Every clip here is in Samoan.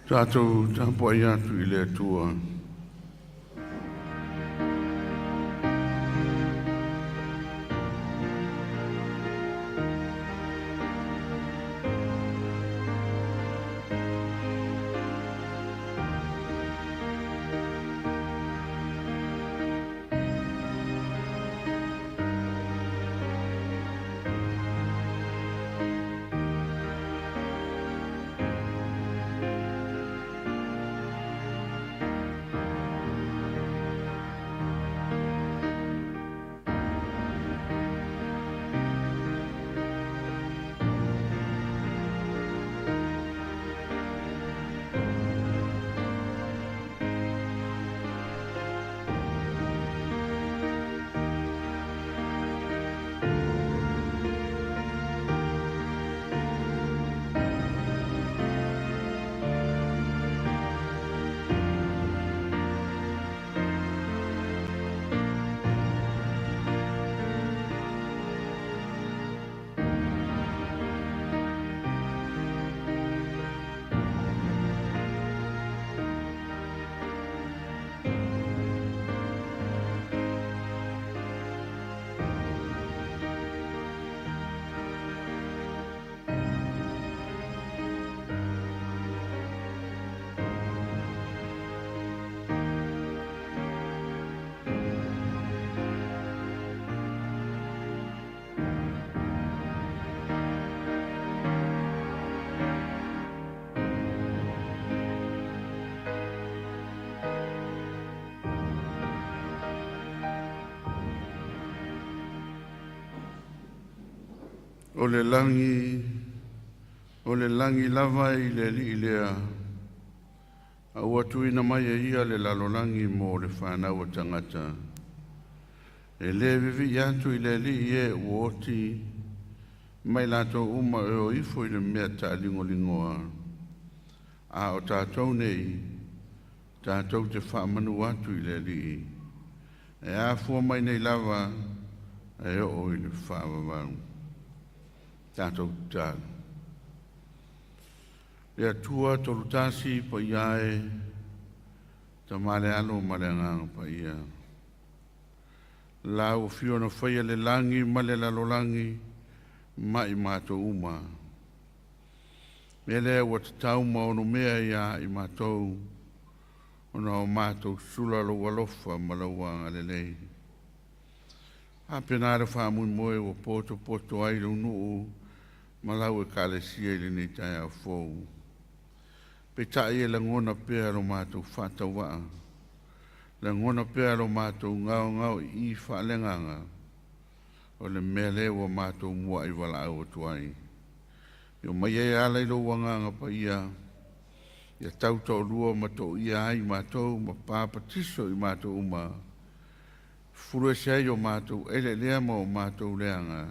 Tatou tapuai atu i le Atua. O le lagi, o le lagi lava i le Alii lea, a ua tuuina mai e ia le lalolagi mo le fanau a tagata. E le vivii atu i le Alii e ua oti mai latou uma e o ifo i le mea taaligoligoa, a o tatou nei, tatou te faamanu atu i le Alii, e afua mai nei lava e oo i le faavavau. Tatou tatalo. Le Atua tolu tasi paia e, Tama le Alo ma le Agaga Paia. La ua fio na faia le lagi ma le lalolagi ma i matou uma. Mea lea ua tatau ma ono mea ia i matou, ona o matou sula lou alofa ma lau agalelei. A pena le faamoemoe ua poto poto ai le nuu ma lau ekalesia i lenei taeao fou. Peitai e lagona pea lo matou faatauvaa, lagona pea lo matou gaogaoii faaleagaga, o le mea lea ua matou muai valaau atu ai. Ia mai e ala i lou agaga paia, ia tau toalua ma toia ai matou ma papatiso i matou uma, fulu ese ai o matou eleelea ma o matou leaga,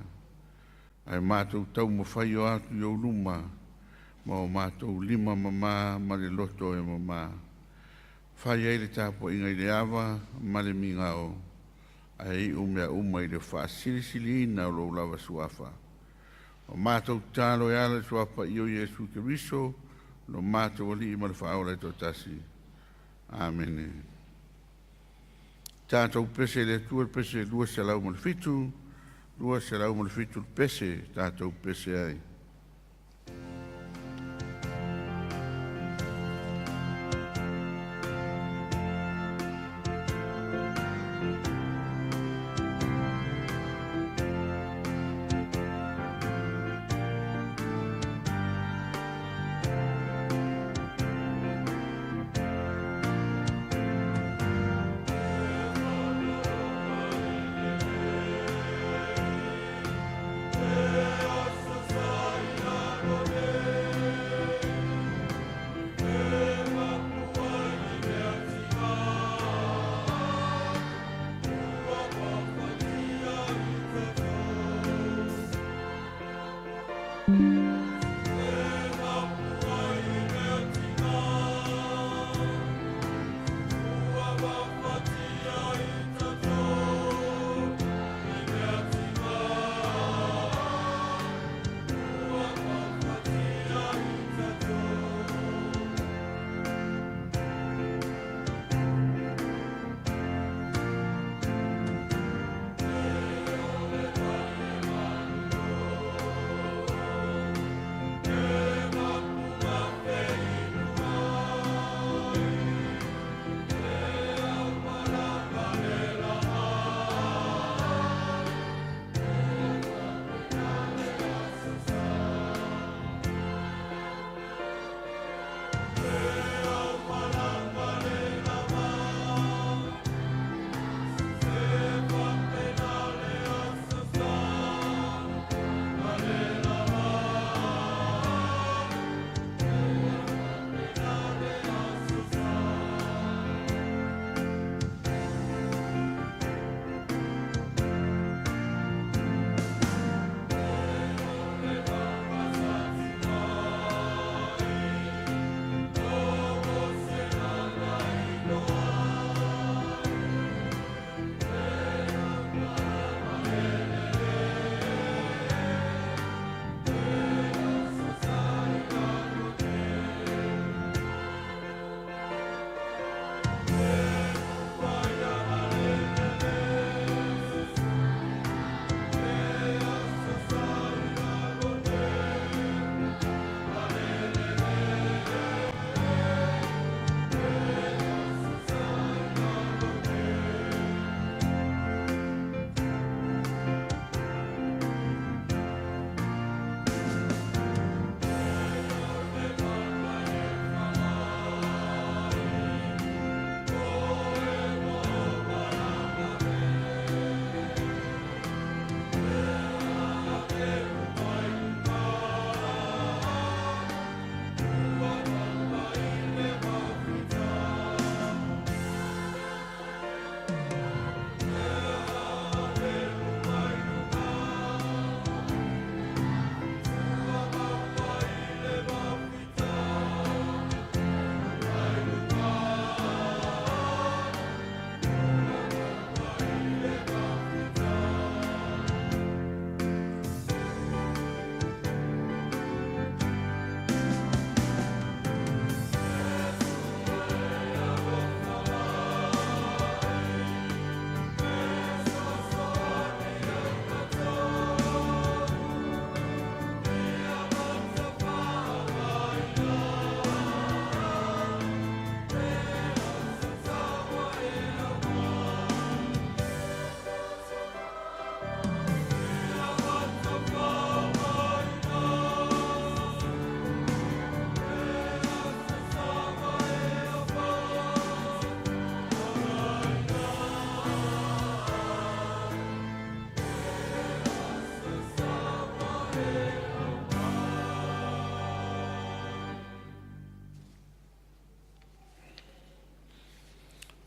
ae matou taumafai o atu i ou luma, ma o matou lima mamā ma le loto e mamā. Fai ai le tapuaiga i le ava ma le migao, ae iu mea uma i le faasilisiliina o lou lava suafa. O matou tatalo e ala i le suafa paia o Iesu Keriso, lo matou Alii ma le Faaola e toatasi. Amene. Tatou pese i le Atua le pese 207, 207 le pese tatou pese ai.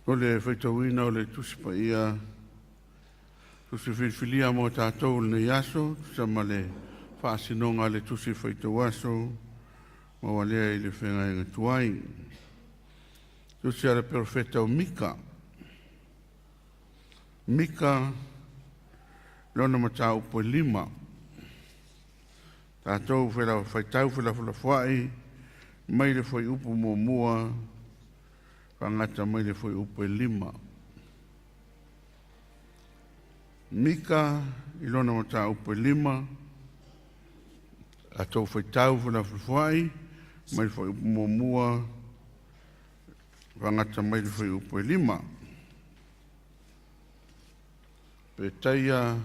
O le faitauina o le Tusi Paia, Tusi filifilia mo tatou i lenei aso, tusa ma le faasinoga a le Tusi Faitau Aso, maua lea i le feagaiga tuai. Tusi a le Perofeta o Mika. Mika, lona mataupu e 5. Tatou faitau felafolafoai mai le fuaiupu 1 faagata mai le fuaiupu e 5. Mika i lona mataupu e 5, tatou faitau felafolafoai mai le fuaiupu 1 faagata mai le fuaiupu e 5. Petaia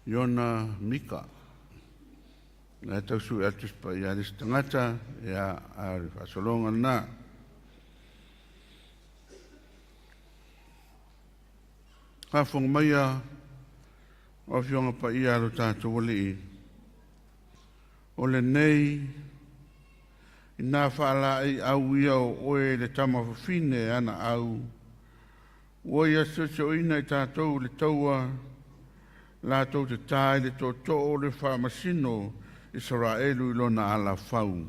Iona Mika. Na e tau sue atu si paia le isi tagata, ia, a o le faasologa lena. Faafofoga maia o Afioga Paia a lo tatou Alii, o lenei ina faalaei au ia o oe le tama fafine ana au, ua ia siosioina i tatou le taua, latou te ta i le tootoo o le faamasino Isaraelu i lona alafau.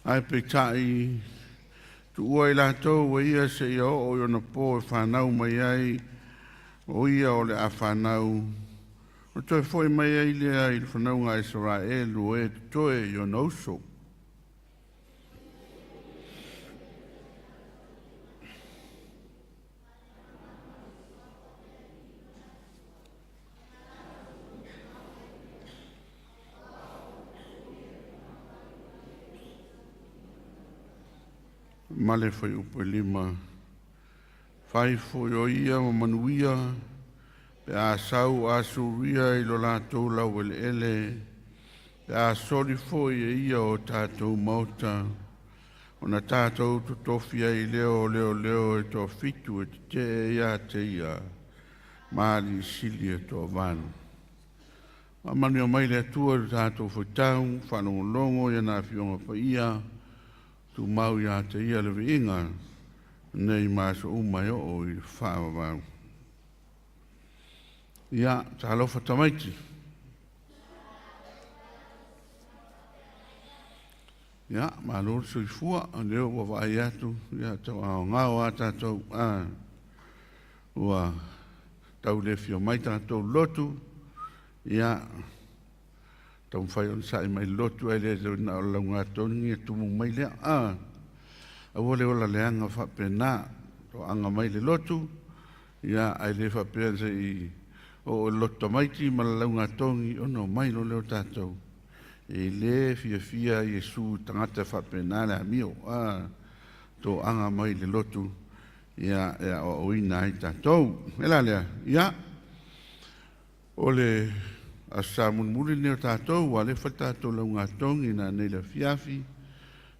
Ae peitai, tuua i latou e ia seia oo i ona po e fanau mai ai, o ia o le a fanau, ona toe foi mai ai lea i le fanauga a Isaraelu o e totoe i ona uso. Ma le fuaiupu e 5, fai foi o ia ma manuia pe a sau Asuria i lo latou laueleele, pe a soli foi e ia o tatou maota, ona tatou totofi ai lea o leoleo e toafitu e tetee ia te ia, ma alii sili e toavalu. Faamanuia mai le Atua i lo tatou faitau faalogologo i ana Afioga Paia, tumau ia te ia le viiga, nei ma aso uma e oo i le faavavau. Ia, talofa tamaiti. Ia, malo le soifua, o lea ua vaai atu, ia, tau aogao a tatou, a, ua tau le fia mai tatou lotu, ia, taumafai ona sa'i mai lotu ae le na o le laugatonu ia tumu mai lea. A, aua le ola leaga faapena, toaga mai le lotu, ia, ae le faapea se i oo i le lotu tamaiti ma le laugatogi ona omai loa lea o tatou. E le fiafia Iesu i tagata faapena le amio, a, toaga mai le lotu, ia, e aoaoina ai tatou. E la lea, ia, o le Aso Sa mulimuli lenei o tatou, ua alefa le tatou laugatogi nanei le afiafi,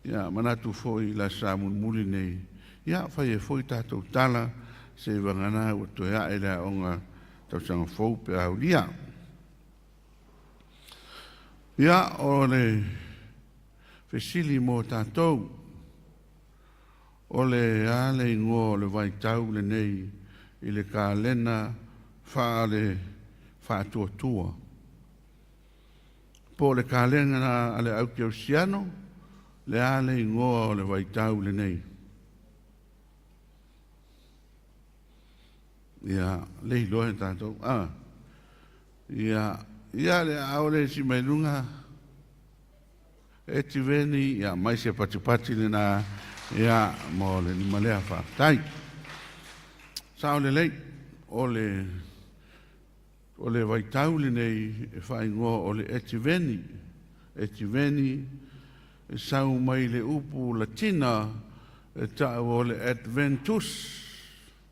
ia, manatu foi i le Aso Sa mulimuli lenei, ia, fai ai foi tatou tala, se i vagana ua toe ae le aoga tausaga fou pe a aulia. Ia, o le fesili mo tatou, o le a le igoa o le vaitau lenei i le kalena faale faatuatua? Po o le kalena a le au kerisiano, le a le igoa o le vaitau lenei? Ia, le iloa e tatou. A, ia, ia le ao le isi mai luga, Etiveni, ia, mai se patipati lena, ia, mo le lima lea faafetai. Sao lelei, o le o le vaitau lenei e faaigoa o le Etiveni. Etiveni e sau mai le upu Latina e ta'u o le Adventus.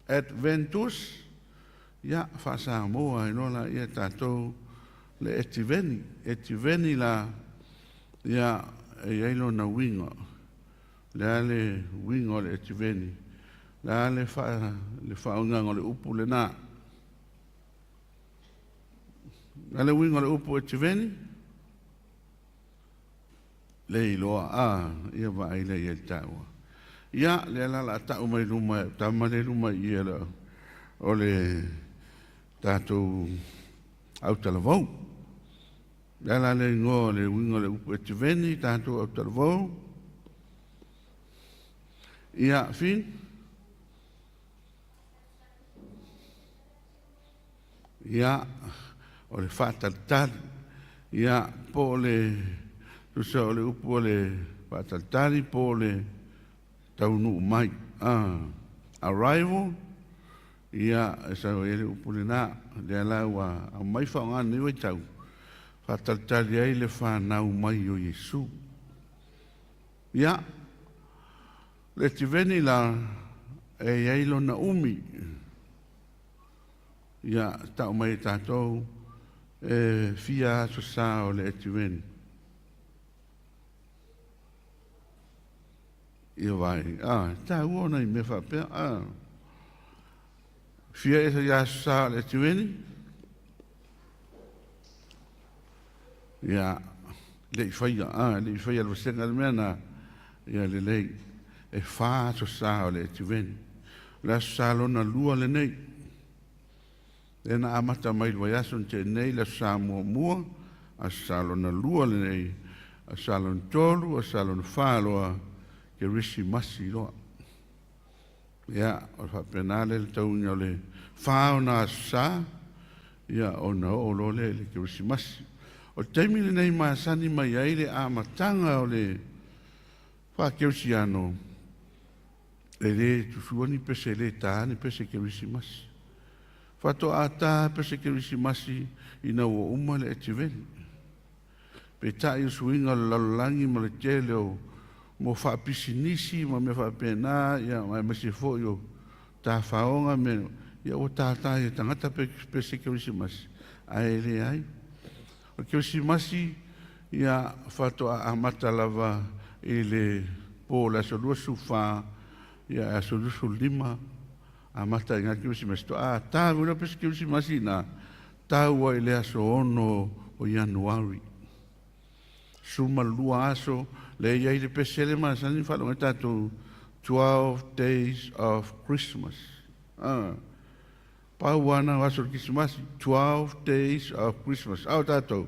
Adventus, ia, faa-Samoa ai loa laia tatou le Etiveni. Etiveni la. Ia, e i ai lona uiga. Le a le uiga o le etiveni? Le a le faauigaga o le upu lena? Le a le uiga o le upu etiveni? Le iloa, a, ia vaai lea i ai le taua. Ia, lea la o le a tau mai luma e tama lea i luma i i o le tatou autalavou. Le a la le igoa o le uiga o le upu etiveni, tatou autalavou? Ia, Finn? Ia, o le faatalitali. Ia, po o le tusa o le upu o le faatalitali po o le taunuu mai. Arrival, ia, e sau ai le upu lena. Lea la ua aumai faaaoga lenei vaitau, faatalitali ai le fanau mai o Iesu. Ia, le etiveni la, e i ai lona umi. Ia, tau mai e tatou, e fia aso sa o le etiveni. Ia vai, a, taua ona i mea faapea, a. Fia esa i aso sa o le etiveni? Ia, le i faia, a, le i faia le vasega le mea na, ia lelei, e 4 aso sa o le etiveni. O le aso sa lona 2 lenei. Lea na amata mai le vaiaso na tea nei, le aso sa muamua, aso sa lona 2 lenei, aso sa lona 3, aso sa lona 4 loa, Kerisimasi loa. Ia, o le faapena le tauiga o le 4 ona aso sa, ia ona oo loa lea i le Kerisimasi. O le taimi lenei masani mai ai le amataga o le faakerisiano, e le tusua ni pese le tā ni pese Kerisimasi. Faatoa tā pese Kerisimasi ina ua uma le etiveni. Pe tai o suiga o le lalolagi ma le tele o mo faapisinisi ma mea faapena, ia mai aemaise foi o tafaoga me, ia ua tātā i e tagata pese Kerisimasi, ae le ai. O le Kerisimasi, ia faatoa amata lava i le po o le aso 24, ia aso 25, amata i ngā Kerisimasi. Toa tā vula pese Kerisimasi nā, taua i le aso 6 o Ianuari. Suma lua aso, le iai le pese le masani whalonga tātou 12 days of Christmas. Pau ana o aso o le Kerisimasi, 12 days of Christmas. Ao tātou,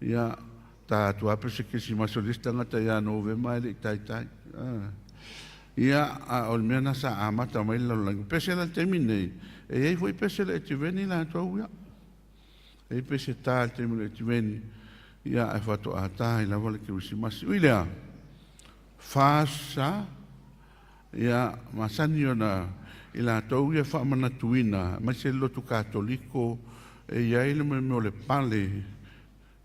ia, tātou ape se Kerisimasi o le isi tagata ia Novema e le i taitai. Ia, a o le mea na sa amata mai le lalolagi. Pese la le taimi nei, e iai foi pese le etiveni latou ia. E i pese tā le taimi le etiveni, ia e whatoa tā i lava le Kerisimasi. Ui lea, whāsa, ia masani ona i latou ia whaamanatuina, mai se lotu katoliko, e iai le mea o le pale,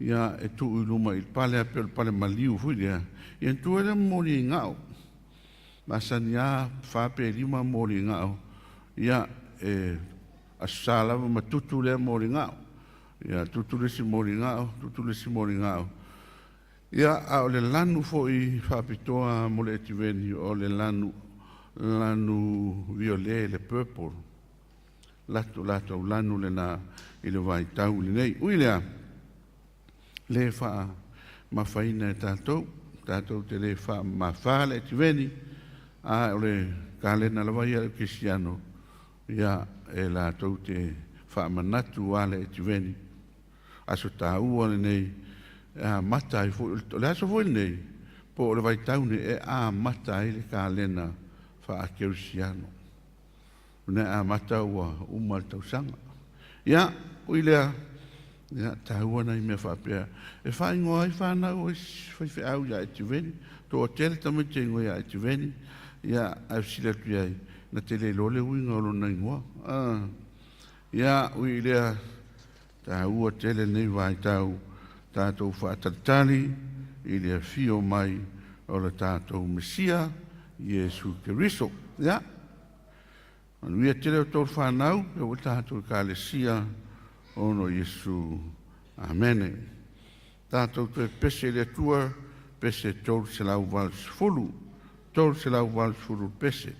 ia e tuu i luma i le pale ape o le pale maliu fui lea, ia tua le moli i ngao. Masani a whaape lima moli i ngao, ia e asa lava ma tutu lea moli ngao. Ia tutu le si moli ngao, tutu le si moli ngao. Ia a o le lanu foi whaapitoa mo le etiveni o le lanu, lanu violet, le purple. Latu latou lanu le na i le vaitau lenei. Ui lea, le wha mafaina e tātou, tātou te le wha mawha le etiveni, a o le kalena lava ia le Kristiano, ia e latou te whaamanatu a le etiveni. Aso tāua lenei, a mata ai foi, o le aso foi lenei, po o le vaitau nei e a mata ai le kalena whaakerisiano. Na a mata ua uma le tausaga. Ia, ui lea, ia, tāua nai mea faapea. E whaingoa ai whanau o whaiwheau ia etiveni, toa tele tamaiti e ingoa ia etiveni, ia, ai sila atu iai, na te le lole uiga o lona ingoa. Ia, ui lea, tāua tele nei vaitau, tātou whaatalitali, i le afio mai o le tātou Mesia, Iesu Keriso. Ia, manuia tele o tō whanau, e o tātou kalesia, ono Iesu. Amene. Tātou toe pese le Atua, pese 380, 380 pese.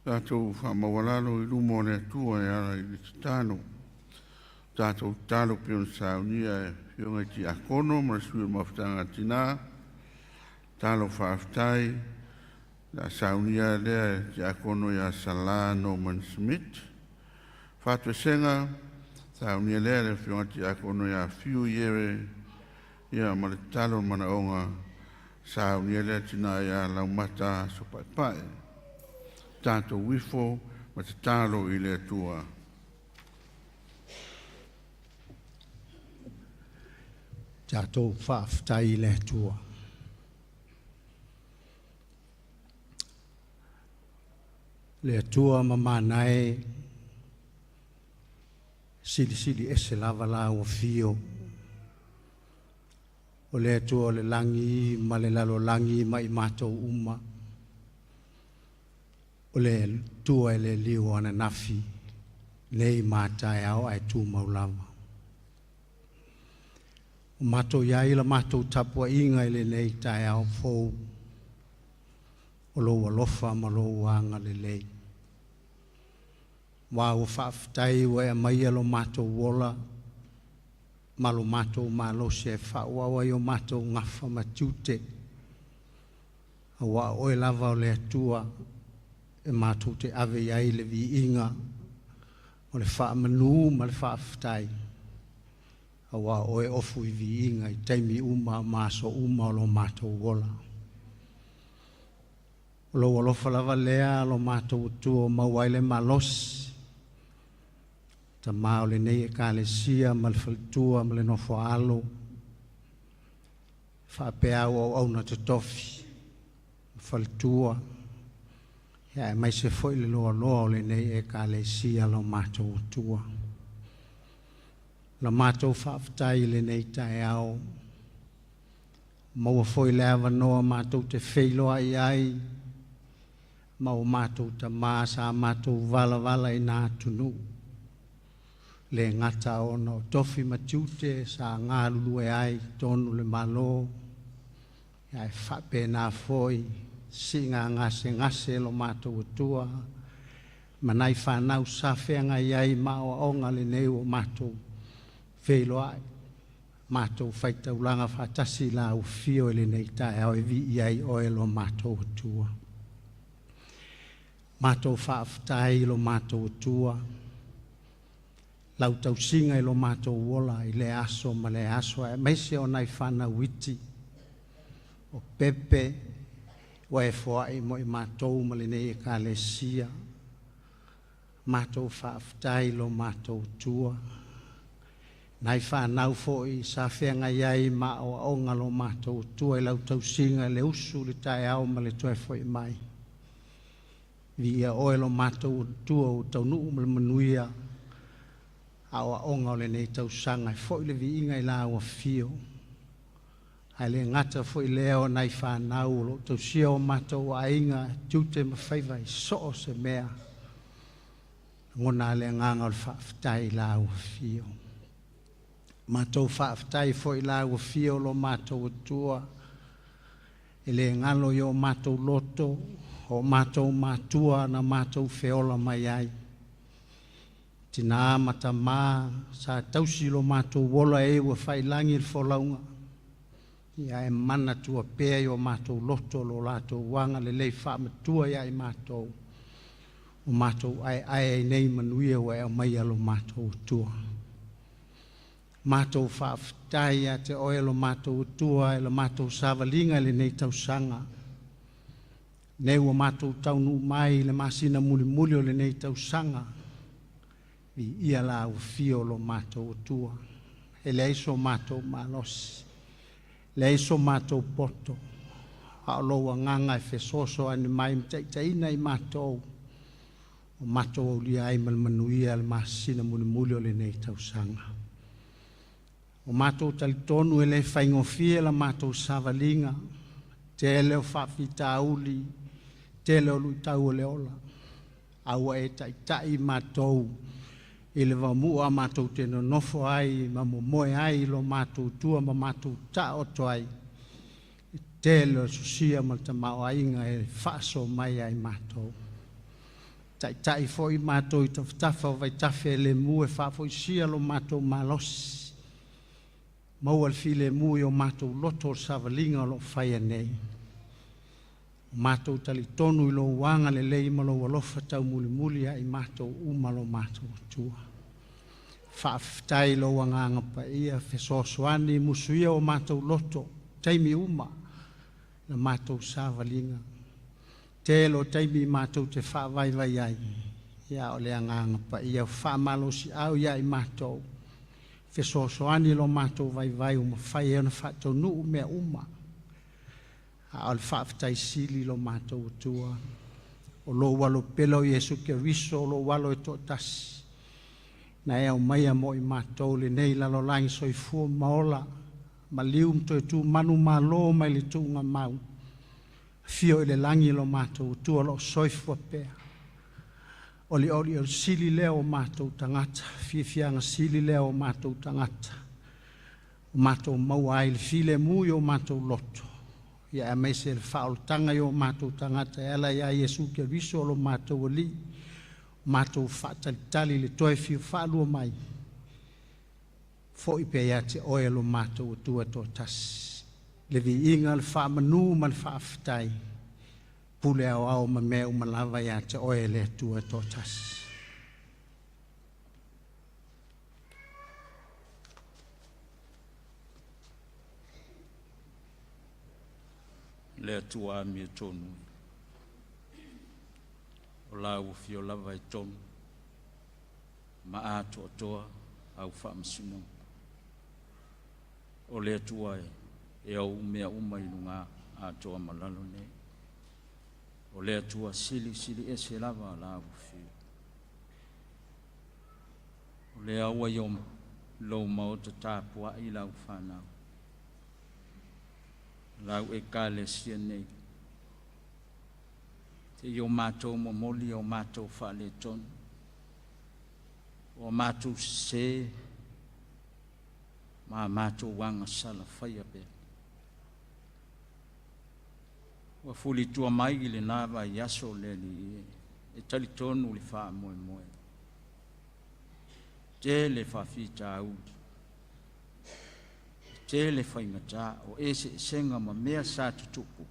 Tatou faamaualalo i luma o le Atua e ala i le tatalo. Tatou tatalo pei ona saunia e Afioga i Tiakono ma le Sui o le Mafutaga a Tina, tatalo faafetai o le a saunia lea e le Tiakono ia Sala Norman Smith. Faatoesega, saunia lea e le Afioga i le Tiakono ia Fiu Iere, ia ma le tatalo o le manaoga, saunia lea e le Tina ia Laumata Aso Paepae. Tatou ifo ma tatalo i le Atua. Tatou faafetai i le Atua. Le Atua mamana e, silisili ese lava lau afio, o le Atua o le lagi ma le lalolagi ma i matou uma, o le Atua e le liu o ananafi, nei ma taeao ae tumau lava. O matou i ai la matou tapuaiga i lenei taeao fou, o lou alofa ma lou agalelei. Ua ua faafetai ua e aumaia lo matou ola ma lo matou malosi e faaauau ai o matou gafa ma tiute, aua o Oe lava o le Atua e matou te ave i ai le viiga o le faamanu ma le faafetai, aua o Oe e ofu i viiga i taimi uma ma aso uma o lo matou ola. O lou alofa lava lea lo matou Atua ua maua ai le malosi, Tama o lenei Ekalesia ma le faletua ma le nofo-a-alo, faapea au auauna totofi, faletua, aemaise foi le loaloa o lenei Ekalesia lo matou Atua. La matou faafetai i lenei taeao, maua foi le avanoa matou te feiloai ai ma o matou tama sa matou valavala ina atunuu, le gata ona o tofi ma tiute sa galulue ai i totonu o le Malo, ae faapena foi siiga gasegase lo matou Atua ma nai fanau sa feagai ai ma aoaoga lenei ua matou feiloai, matou faitaulaga faatasi i lau afio i lenei taeao e viia ai Oe lo matou Atua. Matou faafetai i lo matou Atua, lau tausiga i lo matou ola i lea aso ma lea aso, aemaise o nai fanau iti o Pepe ua e foai mo i matou ma lenei Ekalesia. Matou faafetai i lo matou Atua, nai fanau foi sa feagai ai ma aoaoga lo matou Atua i lau tausiga i le usu i le taeao ma le toe foi mai. Viia Oe lo matou Atua ua taunuu ma le manuia aoaoga o lenei tausaga, e foi le viiga i lau afio. Ae le gata foi lea o nai fanau o lo o tausia o matou aiga, tiute ma faiva i so o se mea, lagona le agaga o le faafetai i lau afio. Matou faafetai foi i lau afio lo matou Atua, e le galo i o matou loto, o matou matua na matou feola mai ai, tina ma tamā sa tausi lo matou ola e ua faiilagi le folauga, ia e manatua pea i o matou loto lo latou agalelei faamatua ia i matou, o matou aeae ai nei manuia ua e aumaia lo matou Atua. Matou faafetai ia te Oe lo matou Atua i la matou savaliga i lenei tausaga, nei ua matou taunuu mai i le masina mulimuli o lenei tausaga, viia lau afio lo matou Atua. E leai so matou malosi, leai so matou poto, a o lou agaga e fesoasoani mai ma taitaiina i matou, o matou aulia ai ma le manuia le masina mulimuli o lenei tausaga. O matou talitonu e le faigofie la matou savaliga, tele o faafitauli, tele o luitau o le ola, a ua e taitai matou i le vamuua matou te nonofo ai ma momoe ai i lo matou tua ma matou taoto ai, e tele o le sosia ma le tamaoaiga e faasoa mai ai matou. Taitai foi matou i tafatafa o vaitafe e lemu e faafoisia lo matou malosi. Maua le filemu i o matou loto o le savaliga o lo o faia nei. O matou talitonu i lou agalelei ma lou alofa taumulimuli ia i matou uma lo matou Atua. Faafetai i lou agaga paia fesoasoani musuia o matou loto taimi uma na matou savaliga. Tele o taimi matou te faavaivai ai, ia o le agaga paia faamalosiau ia i matou, fesoasoani lo matou vaivai ua mafai ai ona faataunuu mea uma. A o le faafetai sili lo matou Atua, o lou alo pele o Iesu Keriso o lou alo e toatasi, na e aumaia mo i matou lenei lalolagi soifua ma ola, maliu ma toe tu manumalo mai le tuugamau. Afio i le lagi lo matou Atua o lo o soifua pea. O le olioli sili lea o matou tagata, fiafiaga sili lea o matou tagata, o matou maua ai le filemu i o matou loto, ia aemaise le faaolataga i o matou tagata e ala ia Iesu Keriso o lo matou Alii, o matou faatalitali i le toe fia faalua mai, foi pea ia te oe lo matou Atua e toatasi. Le viiga, le faamanu ma le faafetai, pule aoao ma mea uma lava ia te oe le Atua e toatasi. Le Atua amiotonu, o lau afio lava e tonu ma atoatoa au faamasinoga. O le Atua e ou mea uma i luga atoa ma lalo nei. O le Atua silisili ese lava lau afio. O lea ua i lou maota tapuai lau fanau, lau ekalesia nei, te i o matou momoli o matou faaletonu, o matou sese ma matou agasala faia pea. Ua fulitua mai i lena vaiaso le Alii e, e talitonu le faamoemoe. Tele faafitauli, tele faigata o eseesega ma mea sa tutupu,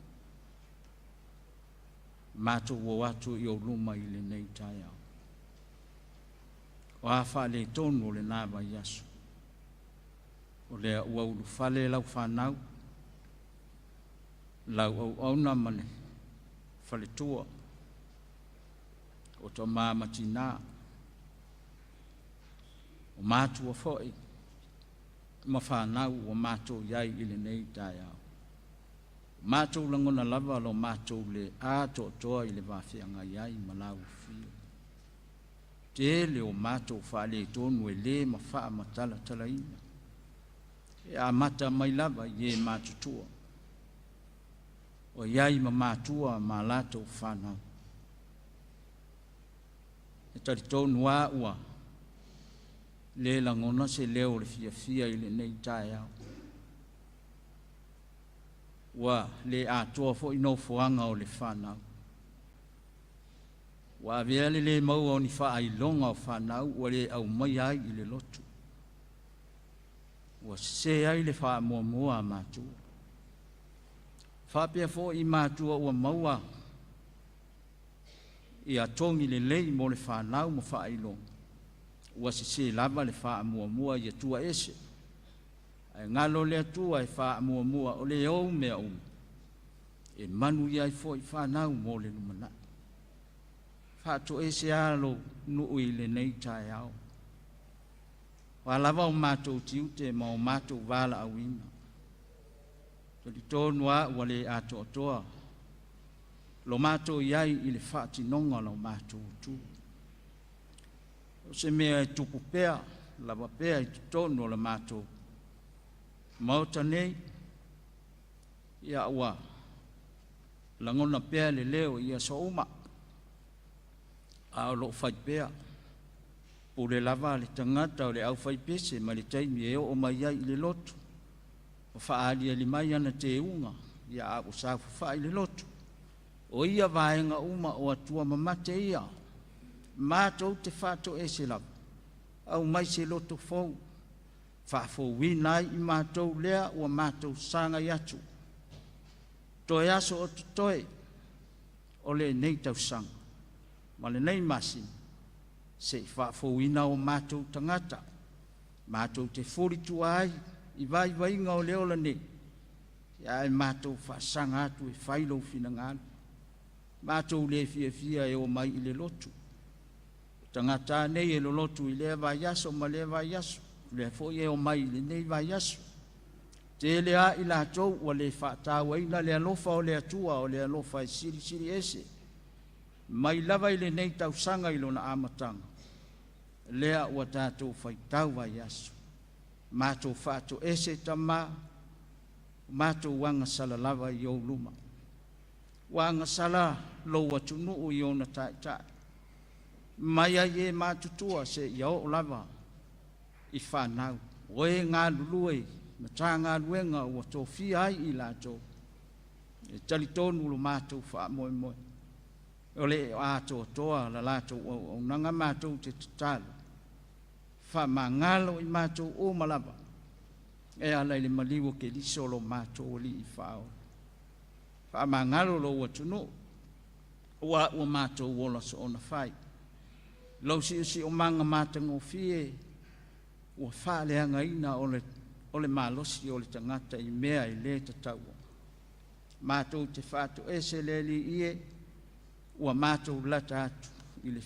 matou o atu i ou luma i lenei taeao. O a faaletonu o lena vaiaso, o lea ua ulufale lau fanau, lau auauna ma le faletua, o tama ma tina, o matua foi ma fanau ua matou i ai i lenei taeao. Matou lagona lava lo matou le atoatoa i le vafeagai ai ma lau afio. Tele o matou faaletonu e le mafaamatalatalaina. E amata mai lava i e matutua. O iai ma matua ma latou fanau. E talitonu lava ua le lagona se leo o le fiafia i lenei taeao. Ua le atoa foi nofoaga o le fanau. Ua avea le le maua o ni faailoga o fanau ua le aumaia ai i le lotu. Ua sese ai le faamuamua a matua. Faapea foi i matua ua maua ia togi lelei mo le fanau ma faailoga, ua sese lava le faamuamua i Atua ese. Ae galo le Atua e faamuamua o le ou mea uma, e manuia ai foi fanau mo le lumanai. Faatoese lava lou nuu i lenei taeao. O a lava o matou tiute ma o matou valaauina, talitonu lava ua le atoatoa lo matou i ai i le faatinoga o lo matou tu. O se mea e tupu pea, lava pea i totonu o le matou maota nei, ia ua lagona pea le leo i aso uma, a o loo fai pea. Pule lava le tagata o le aufaipese ma le taimi e oo mai ai i le lotu, o faaaliali mai ana teuga, ia a ua saofafai i le lotu. O ia vaega uma o Atua mamate ia. Matou te faatoese lava, aumai se loto fou, faafouina ai i matou lea ua matou sagai atu. Toe aso o totoe o lenei tausaga ma lenei masina, se'i faafouina o matou tagata, matou te fulitua ai i vaivaiga o le ola nei, ae matou faasaga atu e fai lou finagalo. Matou le fiafia e omai i le lotu. O tagata nei e lolotu i lea vaiaso ma lea vaiaso, lea foi e omai i lenei vaiaso. Tele a i latou ua le faatauaina le alofa o le Atua, o le alofa e silisili ese. Mai lava i lenei tausaga i lona amataga, lea ua tatou faitau vaiaso. Matou faatoese Tamā, matou agasala lava i ou luma. Ua agasala lou atunuu i ona taitai, mai ai e matutua seia oo lava i fanau, o e galulue i Matagaluega ua tofia ai i latou, e talitonu lo matou faamoemoe, o le atoatoa la latou auaunaga. Matou te tatalo, faamagalo i matou uma lava, e ala i le maliu o Keriso lo matou Alii Faaola. Faamagalo lou atunuu, ua matou ola soona fai. Lou siosiomaga matagofie ua faaleagaina o le malosi o le tagata i mea e le tataua. Matou te faatoese le Alii e, ua matou lata atu i le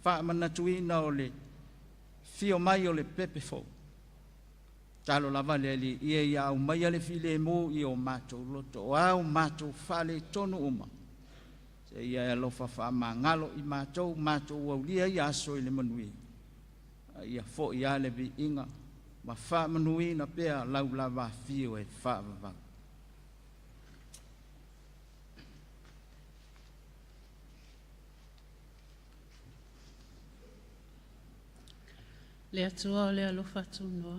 faamanatuina o le fio mai o le pepe fou. Talo lava le Alii e ia aumaia le filemu i o matou loto, o a o matou faaletonu uma, seia e alofa faamagalo i matou, matou aulia ia aso i le manuia, a ia foi lava le viiga ma faamanuina pea lau lava afio e faavavau. Le Atua o le alofa tunoa,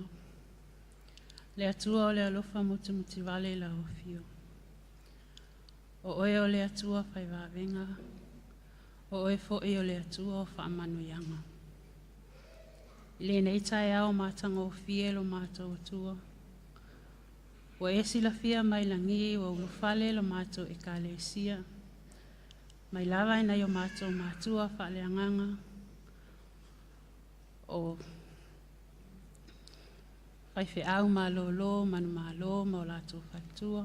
le Atua o le alofa mutimutivale i lau afio. O oe o le Atua fai vavega, o oe foi o le Atua o faamanuiaga. I lenei taeao matagofie lo matou Atua, ua e silafia mai lagi ua ulufale lo matou Ekalesia, mai lava i nai o matou matua faaleagaga, o faifeau malōlō manumalo ma o latou faletua,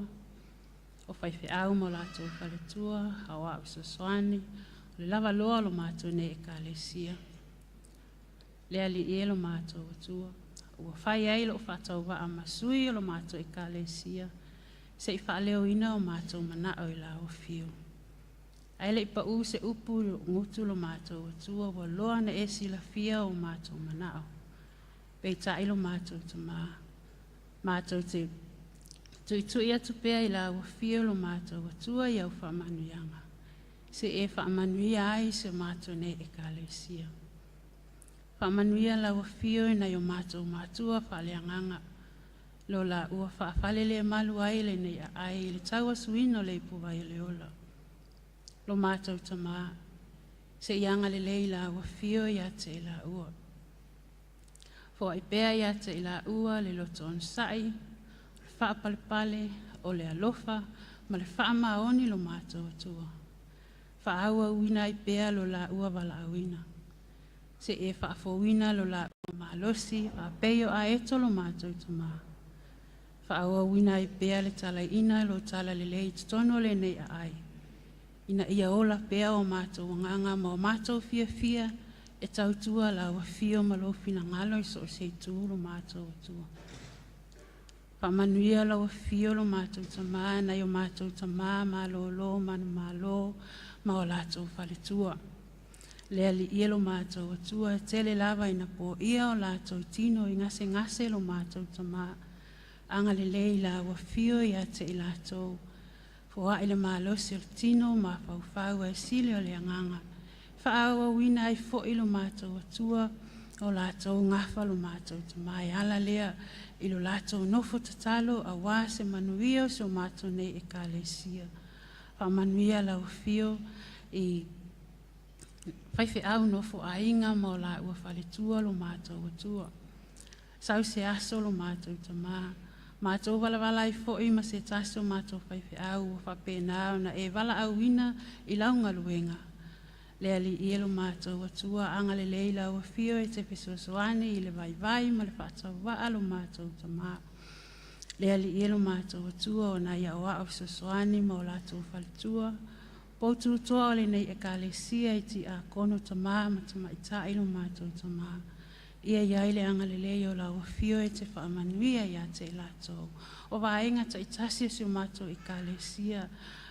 o faifeau ma o latou faletua, aoao fesoasoani, o le lavaloa o lo matou nei Ekalesia. Le Alii e lo matou Atua, ua fai ai lou faatauvaa ma sui o lo matou Ekalesia, se'i faaleoina o matou manao i lau afio. Ae le i pau se upu i lou gutu lo matou Atua, ua loa na e silafia o matou manao. Peitai lo matou tamā, matou te tuitui atu pea i lau afio lo matou Atua i au faamanuiaga, se e faamanuia ai se matou nei Ekalesia. Faamanuia lau afio i nai o matou matua faaleagaga, lo la ua faafale le malu ai lenei aai i le tauasuina o le ipuvai o le ola. Lo matou tamā, se i agalelei lau afio ia te i laua. Foai pea ia te i laua le loto onosai, o le faapalepale, o le alofa, ma le faamaoni lo matou Atua. Faaauauina ai pea lo laua valaauina. Se e faafouina lo laua malosi, faapei o aeto lo matou tamā. Faaauauina ai pea le talaiina lo talalelei i totonu o lenei aai, ina ia ola pea o matou agaga ma o matou fiafia e tautua lau afio ma lou finagalo i so o se itu lo matou Atua. Faamanuia lau afio lo matou tamā, nai o matou tamā malōlō manumalo ma o latou faletua. Le Alii e lo matou Atua, e tele lava ina poia o latou tino i gasegase lo matou tamā. Agalelei lau afio ia te i latou. Foai le malosi o le tino ma faufau ae sili o le agaga. Faaauauina ai foi lo matou Atua, o latou gafa lo matou tamā e ala lea i lo latou nofo tatalo auā se manuia o si o matou nei Ekalesia. Faamanuia lau afio i Faifeau nofoaiga ma o laua faletua lo matou Atua. Sau se aso lo matou Tamā, matou valavala ai foi ma se tasi o matou faifeau ua faapena ona e valaauina i lau galuega. Le Alii e lo matou Atua, agalelei lau afio e te fesoasoani i le vaivai ma le faatauvaa lo matou Tamā. Le Alii e lo matou Atua, o nai aoao fesoasoani ma o latou faletua, poutu toa o lenei ekalesia i tiakono tamā ma tamaitai lo matou Tamā. Ia i ai le agalelei o lau afio e te faamanuia ia te i latou. O vaega taitasi o si o matou ekalesia,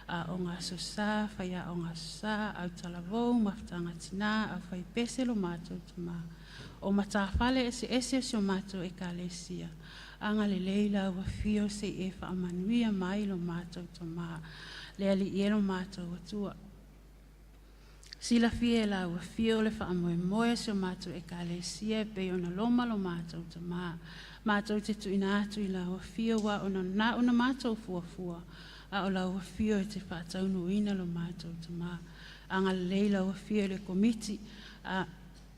a o ngā sosa, whai a o ngā sosa, au talavou, mafutanga tina, au whai pese lo matou Tamā. O matafale ese ese o si o matou ekalesia. Agalelei lau afio se i e faamanuia mai lo matou Tamā. Le Alii e lo matou Atua. Silafia e lau afio le faamoemoe o si o matou ekalesia e pei ona loma lo matou Tamā. Matou te tuuina atu i lau afio ua ona na ona matou fuafua. A o lau afio e te faataunuuina lo matou Tamā. Agalelei lau afio i le komiti a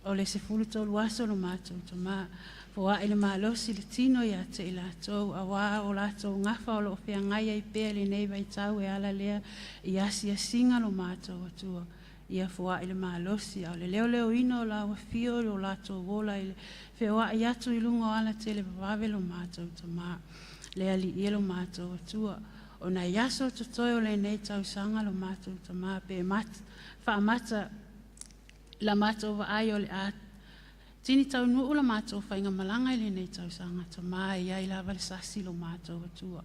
o le 13 aso lo matou Tamā. Foai le malosi le tino ia te i latou, auā o latou gafa o loo feagai ai pea lenei vaitau e ala lea i asiasiga lo matou Atua. Ia foai le malosi, a o le leoleoina o lau afio o latou ola i le feoai atu i luga o alatele vavave lo matou Tamā. Le Alii e lo matou Atua. O nai aso totoe o lenei tausaga lo matou Tamā pe mat, faamata la matou vaai o le a tini taunuu la matou faigamalaga i lenei tausaga Tamā e iai lava le sasi lo matou Atua.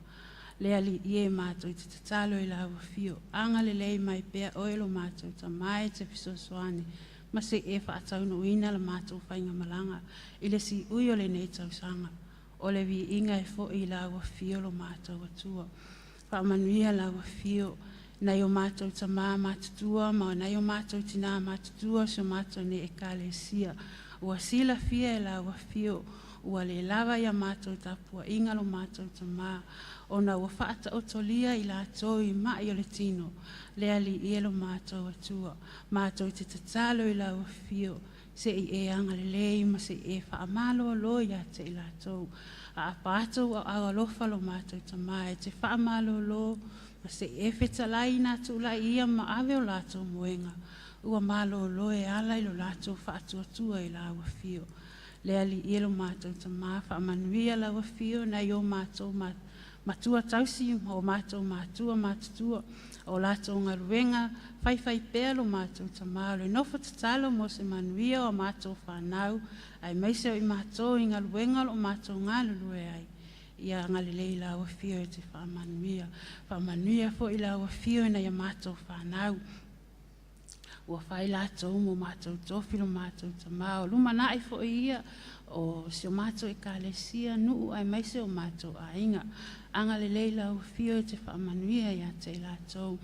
Le Alii e matou te tatalo i lau afio. Agalelei mai pea oe lo matou Tamā e te fesoasoani ma se e faataunuuina la matou faigamalaga i le siui o lenei tausaga. O le viiga e foi i lau afio lo matou Atua. Faamanuia lau afio nai o matou tamā matutua ma nai o matou tinā matutua si o matou nei ekalesia. Ua silafia e lau afio ua le lava ia matou tapuaiga lo matou Tamā, ona ua faataotolia i latou i mai o le tino. Le Alii e lo matou Atua, matou te tatalo i lau afio, se i e agalelei ma se i e faamalolo ia te i latou. A apato ua au alofa lo matou Tamā e te faamalolo, ma se i e fetalai nā tūlai ia ma ave o latou moega. Ua malolo e ala i lo latou faatuatua i lau afio. Le Alii e lo matou Tamā, faamanuia lau afio nai o matou matua tausi o matou matua matutua o latou galuega faifai pea lo matou Tamā o le nofo tatalo mo se manuia o matou whanau aemaise o i matou i galuega o lo matou galulue ai. Ia agalelei lau afio e te faamanuia. Faamanuia foi lau afio ina ia matou whanau. Ua fai latou mo matou tofi lo matou Tamā. O lumanai foi ia o si o matou ekalesia nuu aemaise o matou aiga. Agalelei lau afio e te faamanuia ia te i latou.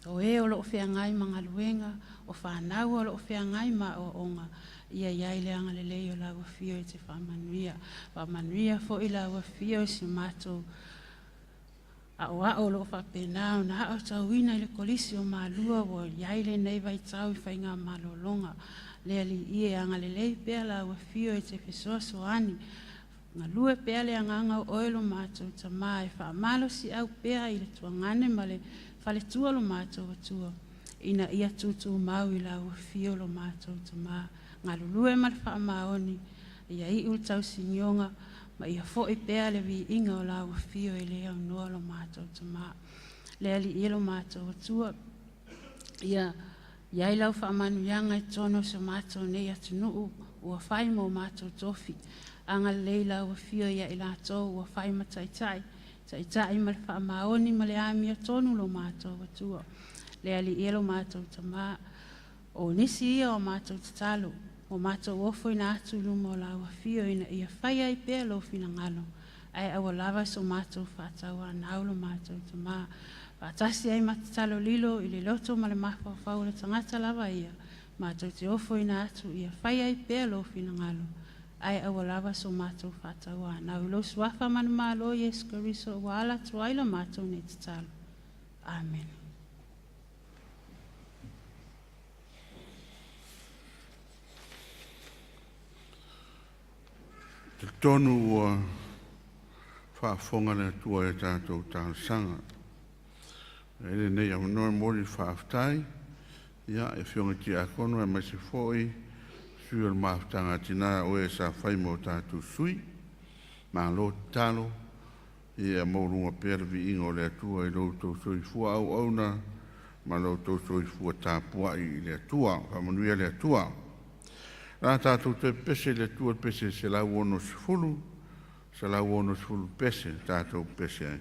O e o loo feagai ma galuega, o whanau o loo feagai ma aoaoga. Ia iai le agalelei o lau afio e te faamanuia. Faamanuia foi lau afio si o matou aoao o loo faapena ona aotauina i le kolisi o Malua ua iai lenei vaitau i faigamalologa. Le Alii e agalelei pea lau afio e te fesoasoani. Galue pea le agaga o oe lo matou Tamā e faamalosiau pea i le tuagane ma le faletua lo matou Atua. Ina ia tutumau i lau afio lo matou Tamā. Galulue ma le faamaoni, ia iu le tausinioga, ma ia foi pea le viiga o lau afio e le aunoa lo matou Tamā. Le Alii e lo matou Atua, ia iai lau faamanuiaga i totonu o si o matou nei atunuu ua fai mo matou tofi. Agalelei lau afio ia i latou ua fai ma taitai, taitai ma le faamaoni ma le amiotonu lo matou Atua. Le Alii e lo matou Tamā, o nisi ia o matou tatalo, o matou ofoina atu i luma o lau afio ina ia fai ai pea lou finagalo. Ae aua lava so matou faatauanau lo matou Tamā. Faatasi ai ma tatalo lilo i le loto ma le mafaufau o le tagata lava ia, matou te ofoina atu ia fai ai pea lou finagalo. Ae aua lava so matou faatauanau. I lou suafa manumalo Iesu Keriso ua ala atu ai la matou nei tatalo. Amen. Talitonu ua faafofoga le Atua i tatou talosaga. E lenei avanoa e momoli le faafetai ia i afioga i Tiakono aemaise foi sui o le Mafutaga a Tina o e sa fai ma o tatou sui. Malo tatalo, ia maualuga pea le viiga o le Atua i lo outou soifua auauna ma lo outou soifua tapuai i le Atua. Faamanuia le Atua. O le a tatou toe pepese i le Atua i le pese 160, 160 pese tatou pepese ai.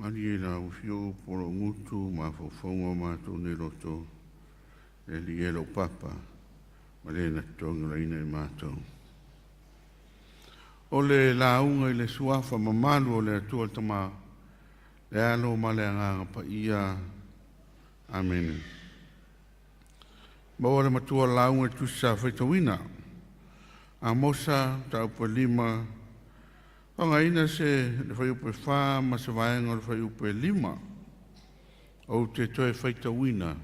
Malie la ufio polo ngutu ma fofonga matou nei loto e li e lo papa ma le na tonga la ina i matou. O le lauga i le suafa mamalu o le Atua le Tama, le Alo ma le Agaga Paia. Amene. Maua le matua lauga i tusi sa faitauina. Amosa mataupu 5, faaaogaina se le fuaiupu 4 ma se vaega o le fuaiupu 5. Ou te toe faitauina.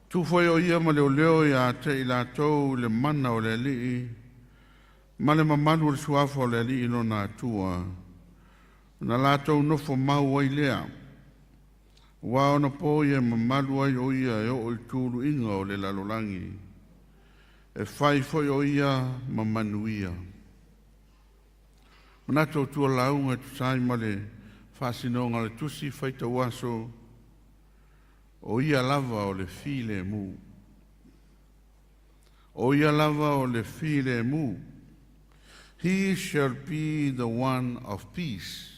Tu foi o ia ma leoleo ia te i latou le mana o le alii, ma le mamalu o le suafa o le alii lona atua. Na latou nofo mau ai lea. Ua ona po ia mamalu ai o ia e oo i tuluiga o le lalolagi. E fai foi o ia ma manuia. Manatu o tua lauga e tusai ma le faasinoga o le tusi faitau aso, o ia lava o le filemu. O ia lava o le filemu. He shall be the one of peace.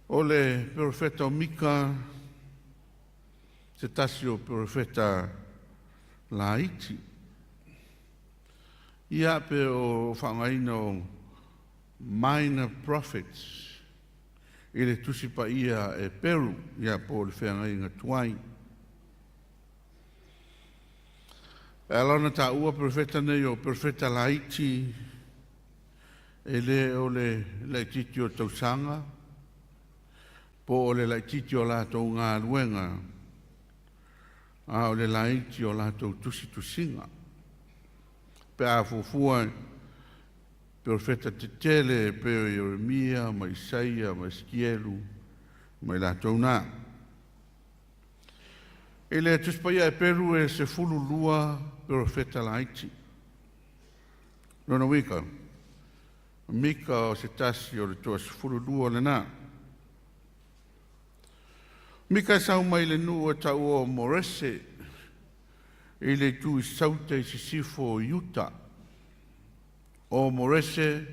O le profeta o Mika, se tasi o profeta laiti. Ia pe o faaaogaina o minor prophets i le tusi paia e Peru, ia po o le feagaiga tuai. E ala ona taua profeta nei o profeta laiti, e le o le laititi o tausaga, po o le laititi o latou galuega, a o le laiti o latou tusitusiga. Pe a fuafua profeta tetele pe o Ieremia ma Isaia ma Esikielu ma i latou na. I le tusi paia e Peru e 12 profeta laiti. Lona uiga, Mika o se tasi o le toa 12 lena. Mika e sau mai le nuu e tau o Morese i le itu i Sauta i sisifo o Iuta. O Morese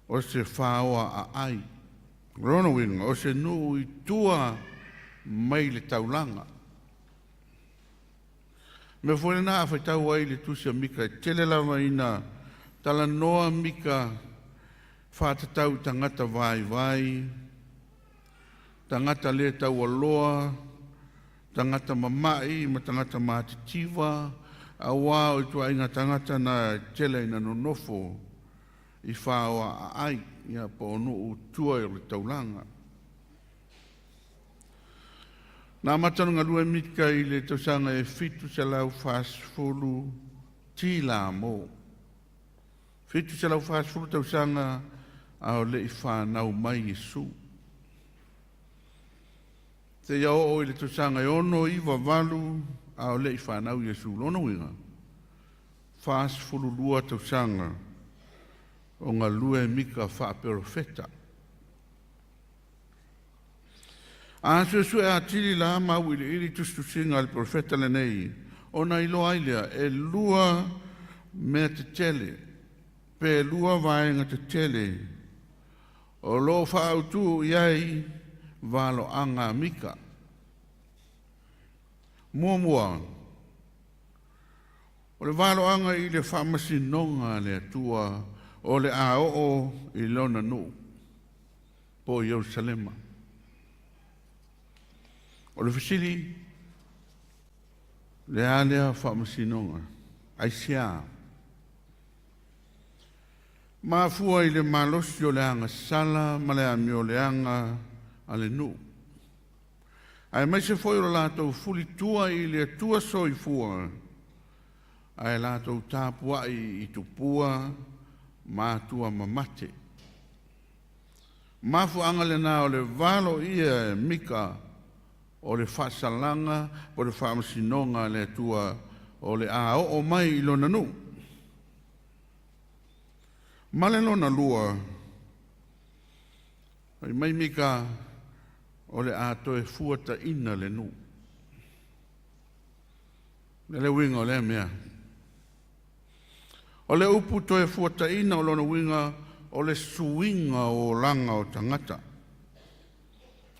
o se whaoa a ai. Lona uiga, o se nuu i tua mai le taulaga. Me foi lena a faitau ai le tusi a Mika e tele lava ina talanoa Mika whātatau i tangata vai vai, tangata le taualoa, tangata mamai ma tangata mātitiva, a wā o i tuaiga tangata na tele ina nonofo i whaoa a ai, ia po o nuu tua i o le taulaga. Na amata ona galue Mika i le tausaga e 740 tila mo. 740 tausaga a o le i whanau mai Iesu. Te ia oo i le tausaga e 698 a o le i whanau Iesu. Lona uiga, 42 tausaga o galue Mika faaperofeta. A suesue atili la mau ili ili tusitusiga a le profeta lenei, ona iloa ai lea e lua mea tetele, pe lua vaega tetele, o loo faaautu i ai valoaga a Mika. Muamua, o le valoaga i le faamasinoga a le Atua o le a oo i lona nuu, po o Ierusalema. O le fesili, le a lea faamasinoga, aisea? Mafua i le malosi o le agasala ma le amioleaga a le nuu. Ae maise foi o le latou fulitua i le Atua soifua, ae latou tapuai i tupua ma atua mamate. Mafuaaga lena o le valo ia e Mika o le faasalaga po o le faamasinoga a le Atua o le a oo mai i lona nuu. Ma le lona lua, fai mai Mika o le a toe fuataina le nuu. Le le uiga o lea mea. O le upu toe fuataina o lona uiga o le suiga o olaga o tagata.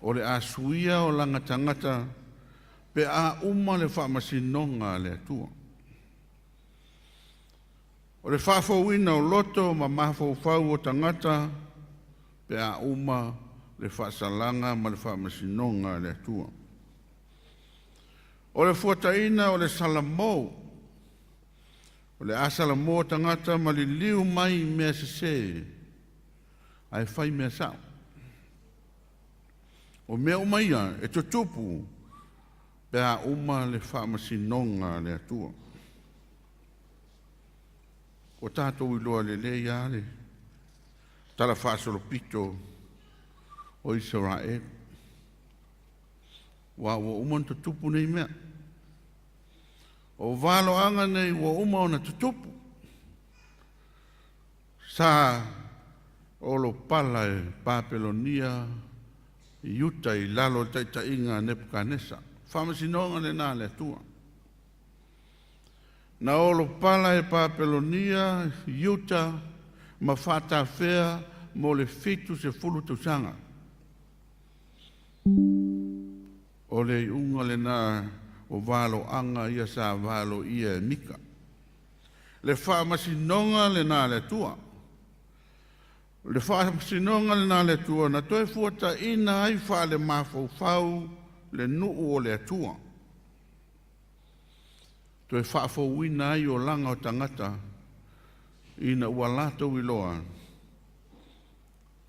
O le a suia olaga tagata pe a uma le faamasinoga a le Atua. O le faafouina o loto ma mafaufau o tagata pe a uma le faasalaga ma le faamasinoga a le Atua. O le fuataina o le salamo, o le a salamo tagata ma liliu mai i mea sesē ae fai mea sa'o. O mea uma ia e tutupu pe a uma le faamasinoga a le Atua. Ua tatou iloa lelei lava le talafaasolopito o Isaraelu, aua ua uma ona tutupu nei mea. O valoaga nei ua uma ona tutupu. Sa olopala e Papelonia Iuta i lalo o le taitaiga a Nepukanesa. Faamasinoga lena a le Atua. Na olopala e Papelonia Iuta ma faatafea mo le 70 tausaga. O le iuga lena o valoaga ia sa valoia e Mika. Le faamasinoga lena a le Atua. O le faamasinoga lena a le Atua na toe fuataina ai faalemafaufau le nuu o le Atua. Toe faafouina ai olaga o tagata ina ua latou iloa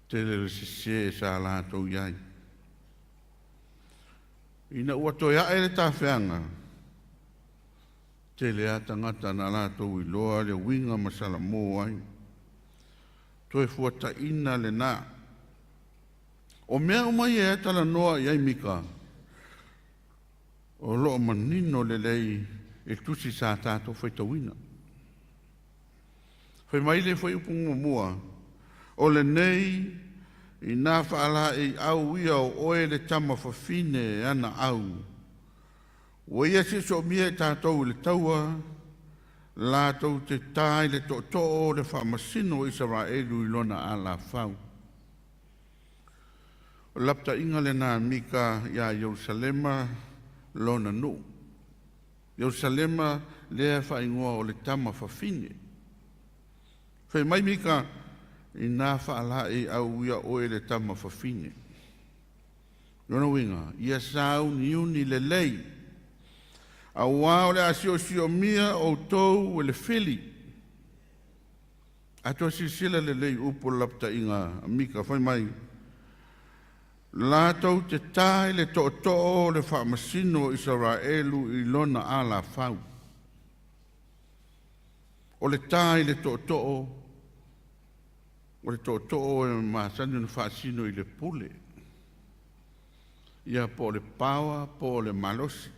tele le sesē sa latou i ai. Ina ua toe ae le tafeaga, tele a tagata na latou iloa le uiga ma salamo ai. Toe fuataina lena. O mea uma ia e talanoa i ai Mika, o loo manino lelei i tusi sa tatou faitauina. Fai mai le fuaiupu muamua, o lenei ina faalaeiau ia o oe le tama fafine ana au, ua ia siosioomia i tatou i le taua, latou te tā i le tootoo o le faamasino o Isaraelu i lona alafau. O le lapataiga lena Mika iā Ierusalema lona nuu. Ierusalema lea faaigoa o le tama fafine. Fai mai Mika, ina faalaeiau ia oe le tama fafine. Lona uiga, ia sauniuni lelei, auā o le a siosiomia outou e le fili. A toe silasila lelei upu o le lapataiga a Mika, fai mai, latou te tā i le tootoo o le faamasino o Isaraelu i lona alafau. O le tā i le tootoo, o le tootoo e masani ona faasino i le pule. Ia po o le paoa po o le malosi.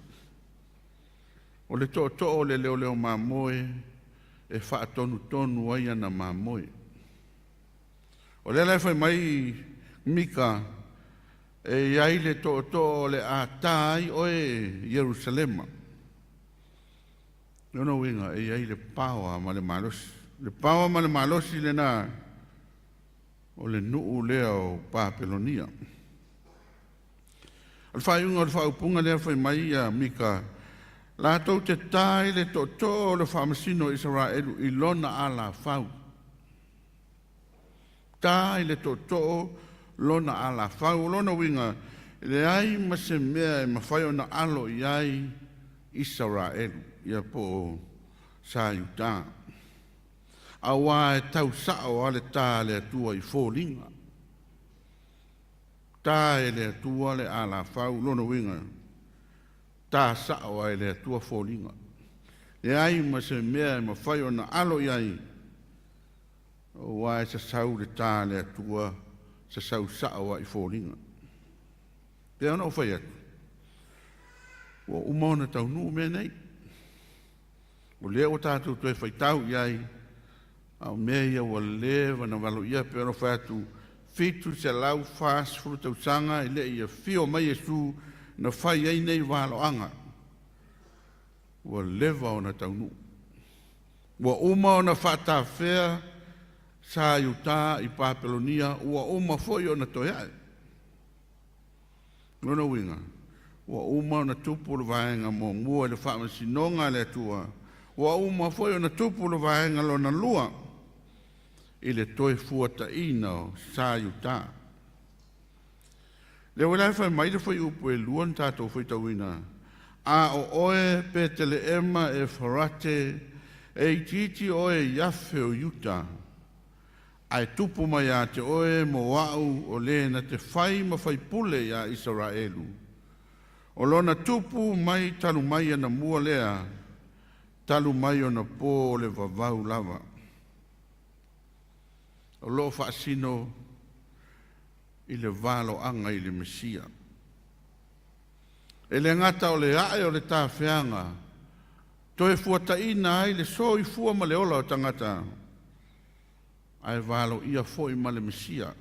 O le tootoo o le leoleo mamoe e faatonutonu ai ana mamoe. O lea la e fai mai Mika, e i ai le tootoo o le a tā ai oe Ierusalema. Lona uiga, e i ai le paoa ma le malosi. Le paoa ma le malosi lena o le nuu lea o Papelonia. O le faaiuga o le faaupuga lea fai mai ia Mika, latou te tā i le tootoo o le faamasino o Isaraelu i lona alafau. Tā i le tootoo lona alafau. O lona uiga, e leai ma se mea e mafai ona alo i ai Isaraelu, ia po o sa Iuta. Auā e tau sa'o a le tā a le Atua i foliga. Tā e le Atua le alafau, lona uiga, tā sa'o a e le Atua foliga. Leai ma se mea e mafai ona alo i ai, auā e sasau le tā a le Atua, sasau sa'o a i foliga. Pei ona ou fai atu, ua uma ona taunuu mea nei. O lea ua tatou toe faitau i ai, a o mea ia ua leva ona valoia pei ona fai atu 740 tausaga e le i afio mai Iesu na fai ai nei valoaga. Ua leva ona taunuu. Ua uma ona faatafea sa Iutā i Papelonia ua uma foi ona toe ae. Lona uiga, ua uma ona tupu le vaega muamua i le faamasinoga a le Atua, ua uma foi ona tupu le vaega lona lua i le toe fuataina o sa Iutā. Lea ua la e fai mai le fuaiupu e 2 na tatou faitauina, a o oe Peteleema Efarate, e itiiti oe i afe o Iuta, ae tupu mai ia te oe mo a'u o le na te fai ma faipule iā Isaraelu. O lona tupu mai talu mai anamua lea, talu mai ona po o le vavau lava. O loo faasino i le valoaga i le Mesia. E le gata o le ae o le tafeaga, toe fuataina ai le soifua ma le ola o tagata, ae valoia foi ma le Mesia,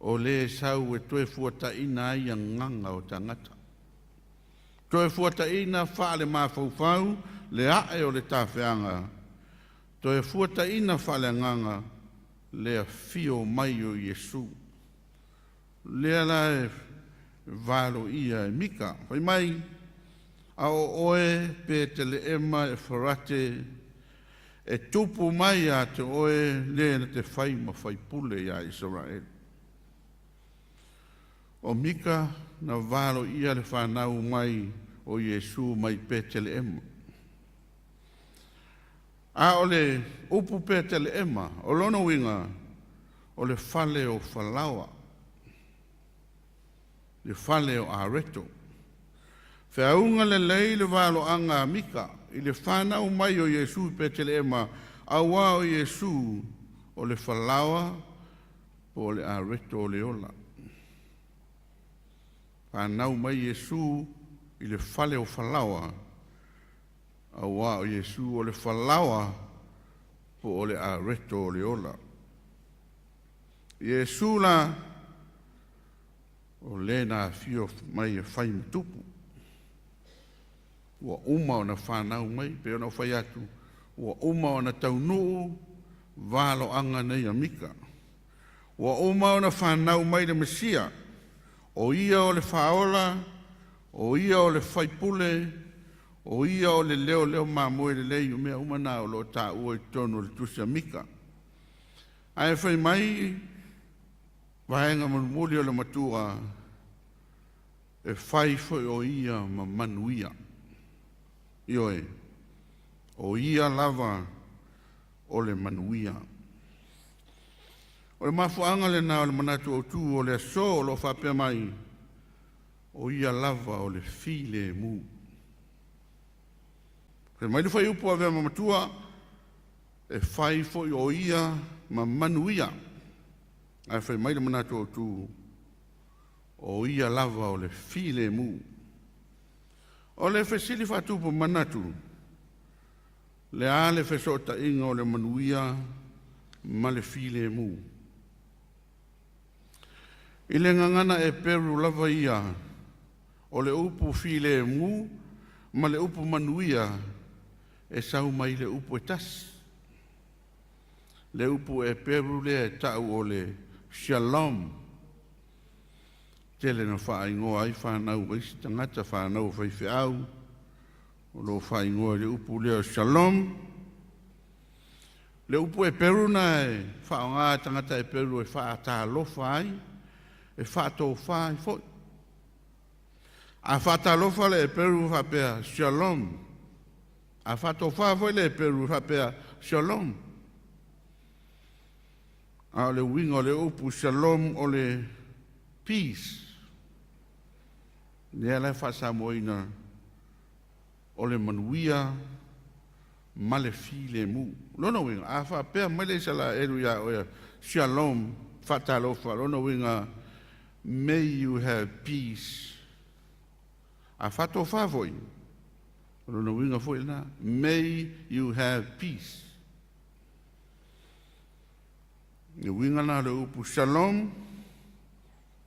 o le sau e toe fuataina ai agaga o tagata. Toe fuataina faale-mafaufau le ae o le tafeaga, toe fuataina faaleagaga le afio mai o Iesu. Lea la e valoia e Mika. Fai mai, a o oe Peteleema Efarate, e tupu mai ia te oe le na te fai ma faipule iā Isaraelu. O Mika na valoia le fanau mai o Iesu mai Peteleema. A o le upu Peteleema, o lona uiga o le fale o Falaoa, le fale o Areto. Feauga lelei le valoaga a Mika i le whanau mai o Iesu i Peteleema, auā o Iesu o le falaoa po o le areto o le ola. Whanau mai Iesu i le fale o Falaoa, auā o Iesu o le falaoa po o le areto o le ola. Iesu la o le na afio mai e fai ma tupu. Ua uma ona whanau mai, pe ona o fai atu, ua uma ona taunuu valoaga nei a Mika. Ua uma ona whanau mai le Mesia, o ia o le whaola, o ia o le faipule, o ia o le leo leo mamoe lelei, o mea uma na o lo o tāua i totonu o le tusi a Mika. Ae fai mai vaega mulimuli o le matua, e fai foi o ia ma manuia. Ioe, o ia lava o le manuia. O le mafuaaga lena o le manatu autū o le aso o lo o faapea mai, o ia lava o le filemu. Fai mai le fuaiupu avea ma matua, e fai foi o ia ma manuia. Ae fai mai le manatu autū, o ia lava o le filemu. O le fesili faatupu manatu, le a le fesootaiga o le manuia ma le filemu. I le gagana Eperu lava ia, o le upu filemu ma le upu manuia e sau mai le upu e tasi. Le upu Eperu lea e tau o le shalom. Tele na whaingoa ai whanau ai si tagata whanau faifeau o lo whaingoa i le upu lea shalom. Le upu Eperu na e whaonga tagata Eperu e whaatalofa ai, e whaatōwha ai foi. A whaatalofa le Eperu whapea shalom. A whaatōwha foi le Eperu whapea shalom. A o le uiga o le upu shalom o le peace. Lea la e faasamoaina o le manuia ma le filemu. Lona uiga, a faapea mai le Isaraelu iā oe, shalom, faatalofa, lona uiga, may you have peace. A faatofā foi, lona uiga foi lena, may you have peace. Le uiga na le upu shalom,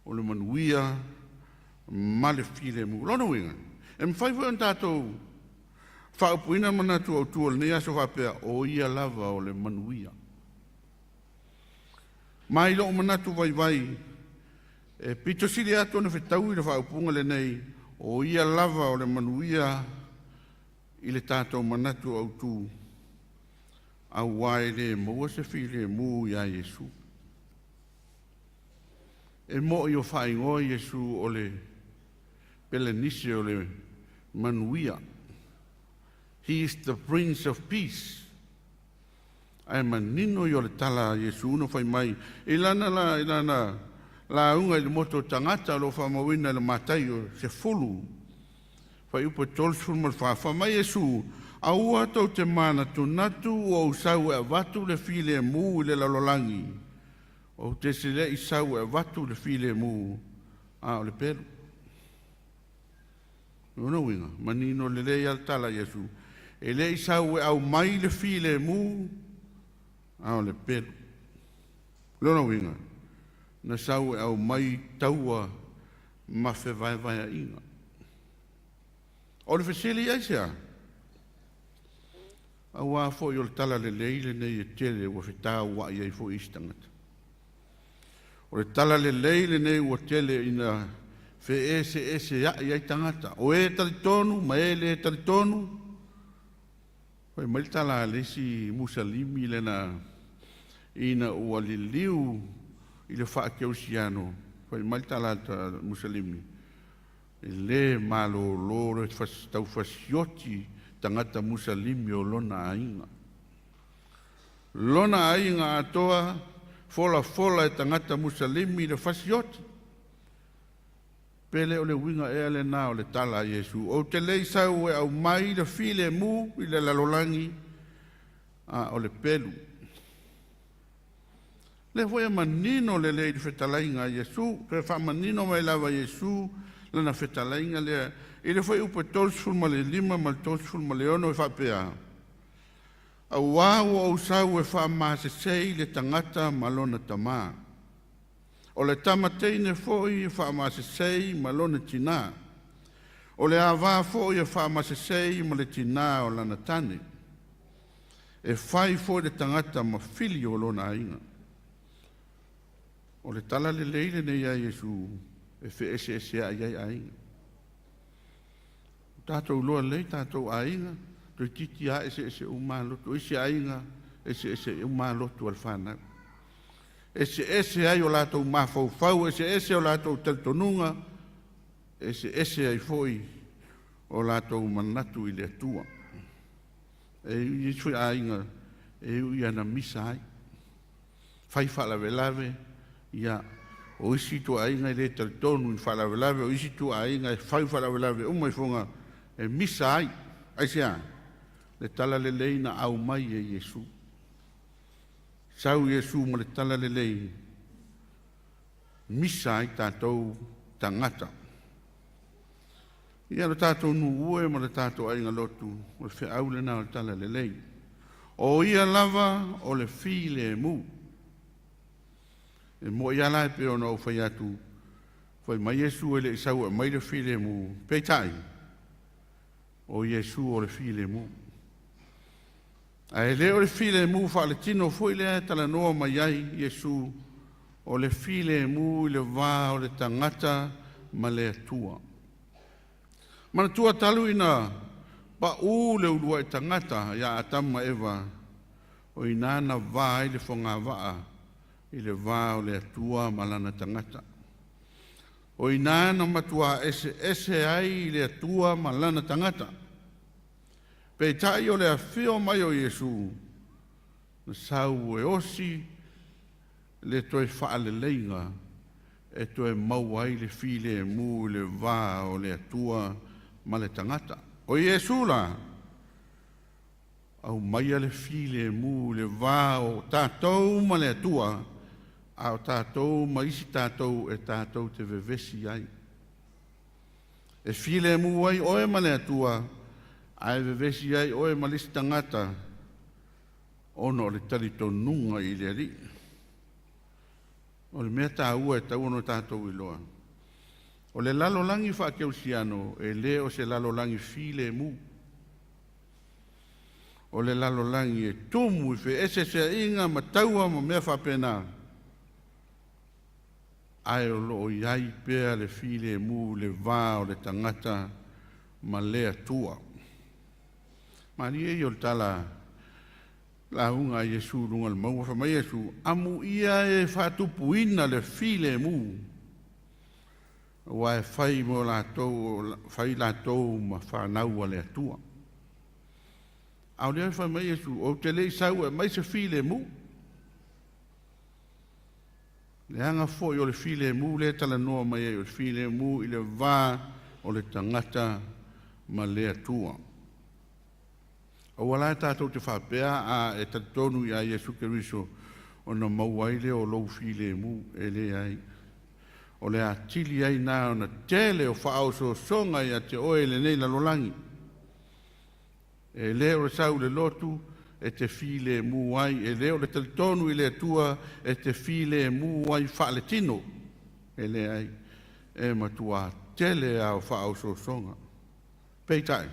o le manuia ma le filemu. Lona uiga, e mafai foi ona tatou faaupuina manatu autū o lenei aso faapea, o ia lava o le manuia. Ma i lou manatu vaivai, e pito sili atu ona fetaui le faaupuga lenei, o ia lava o le manuia i le tatou manatu autu, auā e lē maua se filemu iā Iesu. E mo'i o faaigoa Iesu o le Pelenise o le manuia. He is the Prince of Peace. Ae manino i o le tala a Iesu na fai mai i lana la i lana lauga i le motu o tagata o lo o faamauina i le Mataio 10 fuaiupu 34, fai mai Iesu, aua tou te manatunatu ua ou sau e avatu le filemu i le lalolagi, ou te le'i sau e avatu le filemu, a o le pelu. Lona uiga, manino lelei a le tala a Iesu, e le'i sau e aumai le filemu, a o le pelu. Lona uiga, na sau e aumai taua ma fevaevaea'iga. O le fesili aisea? Auā foi o le tala lelei lenei e tele ua fetaua'i ai foi isi tagata. O le tala lelei lenei ua tele ina fe'ese'esea'i ai tagata, o e talitonu ma e lē talitonu. Fai mai le tala a le isi Musalimi lena ina ua liliu i le faakerisiano, fai mai le tala a le Musalimi, e lē malōlō le taufasioti tagata Musalimi o lona aiga. Lona aiga atoa folafola e tagata Musalimi le fasioti. Pe le o le uiga ea lenā o le tala a Iesu, ou te le'i sau e aumai le filemu i le lalolagi, a o le pelu. Lea foi e manino lelei i le fetalaiga a Iesu, toe faamanino mai lava Iesu lana fetalaiga lea i le fuaiupu e 35 ma le 36 e faapea, auā ua ou sau e faamasesei le tagata ma lona tamā, o le tama teine foi e faamasesei ma lona tinā, o le avā foi e faamasesei ma le tinā o lana tane, e fai foi le tagata ma fili o lona aiga. O le tala lelei lenei a Iesu e fe'ese'esea'i ai aiga. O tatou iloa lelei tatou aiga, toeitiiti a eseese uma loto. O isi aiga eseese uma loto a le fanau. Eseese ai o latou mafaufau, eseese o latou talitonuga, eseese ai foi o latou manatu i le Atua. E i isi foi aiga e ui ana misa ai, fai faalavelave, ia o isi ituaiga e lē talitonu i faalavelave, o isi ituaiga e fai faalavelave uma i foga e misa ai. Aisea? Le tala lelei na aumai e Iesu. Sau Iesu ma le tala lelei, misa ai tatou tagata. Ia le tatou nuu e ma le tatou aiga lotu, o le feau lenā o le tala lelei. O ia lava o le filemu. E mo'i ala e pei ona ou fai atu, fai mai Iesu e le'i sau e aumai le filemu, peitai, o Iesu o le filemu. Ae lē o le filemu faaletino foi lea e talanoa mai ai Iesu, o le filemu i le va o le tagata ma le Atua. Manatua talu ina paʻū le uluai tagata iā Atamu ma Eva, o inā na va ai le fogava'a i le va o le Atua ma lana tagata. O inā na matuā eseese ai le Atua ma lana tagata. Peitai o le afio mai o Iesu, na sau e osi le toe faaleleiga e toe maua ai le filemu i le va o le Atua ma le tagata. O Iesu la, aumaia le filemu i le va o tatou ma le Atua, a o tatou ma isi tatou e tatou te vevesi ai. E filemu ai oe ma le Atua, ae vevesi ai oe ma le isi tagata ona o le talitonuga i le Alii. O le mea tāua e tatau ona tatou iloa, o le lalolagi faakerisiano e lē o se lalolagi filemu. O le lalolagi e tumu i fe'ese'esea'iga ma taua ma mea faapena. Ae o loo i ai pea le filemu le va o le tagata ma le Atua. Malie ia o le tala lauga a Iesu luga le mauga fa mai Iesu, amu ia e faatupuina le filemu, ua e fai mo latou, fai latou ma whanau a le Atua. A o lea fai mai Iesu, ou te le i sau e mai se filemu. Le aga foi o le filemu le talanoa mai ai o le filemu i le va o le tagata ma le Atua. Aua la tātou te whapea a e talitonu ia Iesu Keriso ona maua ai lea o lou filemu e le ai. O le atili ai nā ona tele o whaaososoga ia te oe le nei lalolagi. E le o le sau le lotu e te filemu ai, e le o le talitonu i le Atua e te filemu ai faaletino. E le ai, e matua tele a o whaaososoga. Peitai,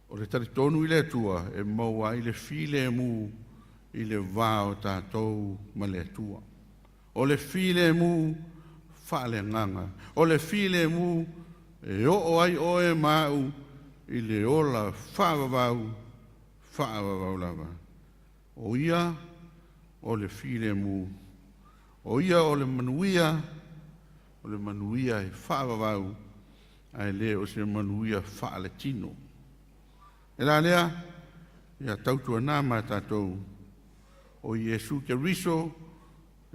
o le talitonu i le Atua e maua ai le filemu i le va o tātou ma le Atua. O le filemu faaleagaga. O le filemu e oo ai oe ma au i le ola faavavau, faavavau lava. O ia o le filemu. O ia o le manuia, o le manuia e faavavau, ae le o se manuia faaletino. E la lea, ia tautuana ma tātou o Iesu Keriso,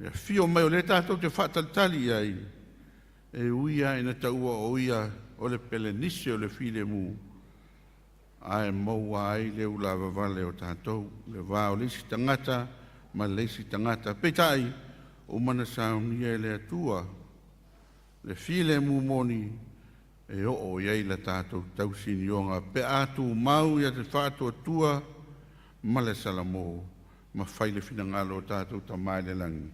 ia fio mai o le tātou te faatalitali i ai, e uia ina taua o ia o le pelenise o le filemu, ae maua ai le ulavavale o tātou, le va o le isi tagata ma le isi tagata. Peitai, o mana saunia e le Atua, le filemu moni, e oo i ai la tātou tausinioga pe a tumau ia te faatuatua ma le salamo ma fai le finagalo o tātou Tama i le lagi.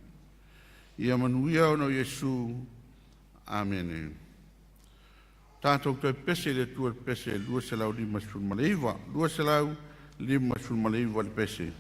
Ia manuia ona o Iesu. Amene. Tātou toe pese i le Atua le pese 259, 259 le pese.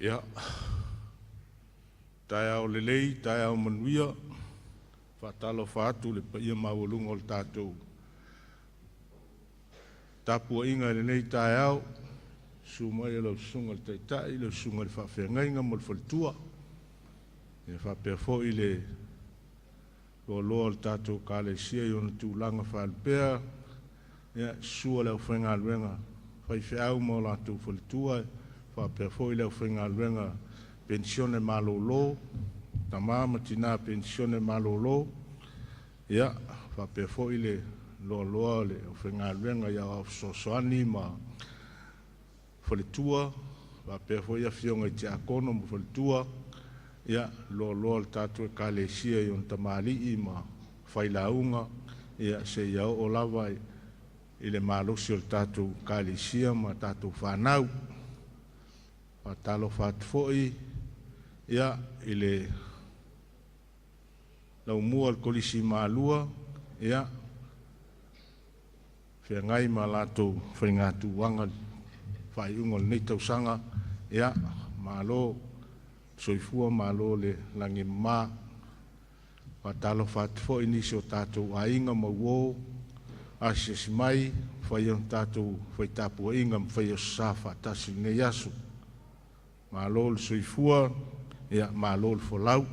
Ia, taeao lelei, taeao manuia. Faatalofa atu i le paia maualuga o le tatou tapuaiga i lenei taeao. Susu mai o lau Susuga i le Taitai, lau Susuga i le Faafeagaiga ma le Faletua. Ia faapea foi le loaloa o le tatou Ekalesia i ona tulaga faalupea. Ia, susu le aufaigaluega faifeau ma o latou faletua, faapea foi le aufaigaluega penisione malolo, tama ma tina penisione malolo. Ia, faapea foi le loaloa o le aufaigaluega i aoao fesoasoani ma faletua, faapea foi afioga i tiakono ma faletua. Ia, loaloa o le tatou Ekalesia i ona tamalii ma failauga, ia seia oo lava i le malosi o le tatou Ekalesia ma tatou fanau. Faatalofa atu foi ia i le laumua o le Kolisi Malua, ia feagai ma latou faigatuaga i le faaiuga o lenei tausaga. Ia, malo soifua, malo le lagi e mama. Faatalofa atu foi i nisi o tatou aiga ma uo asiasi mai, mafai ona tatou fai tapuaiga ma fai aso sa faatasi i lenei aso. Malo le soifua, ia malo le folau.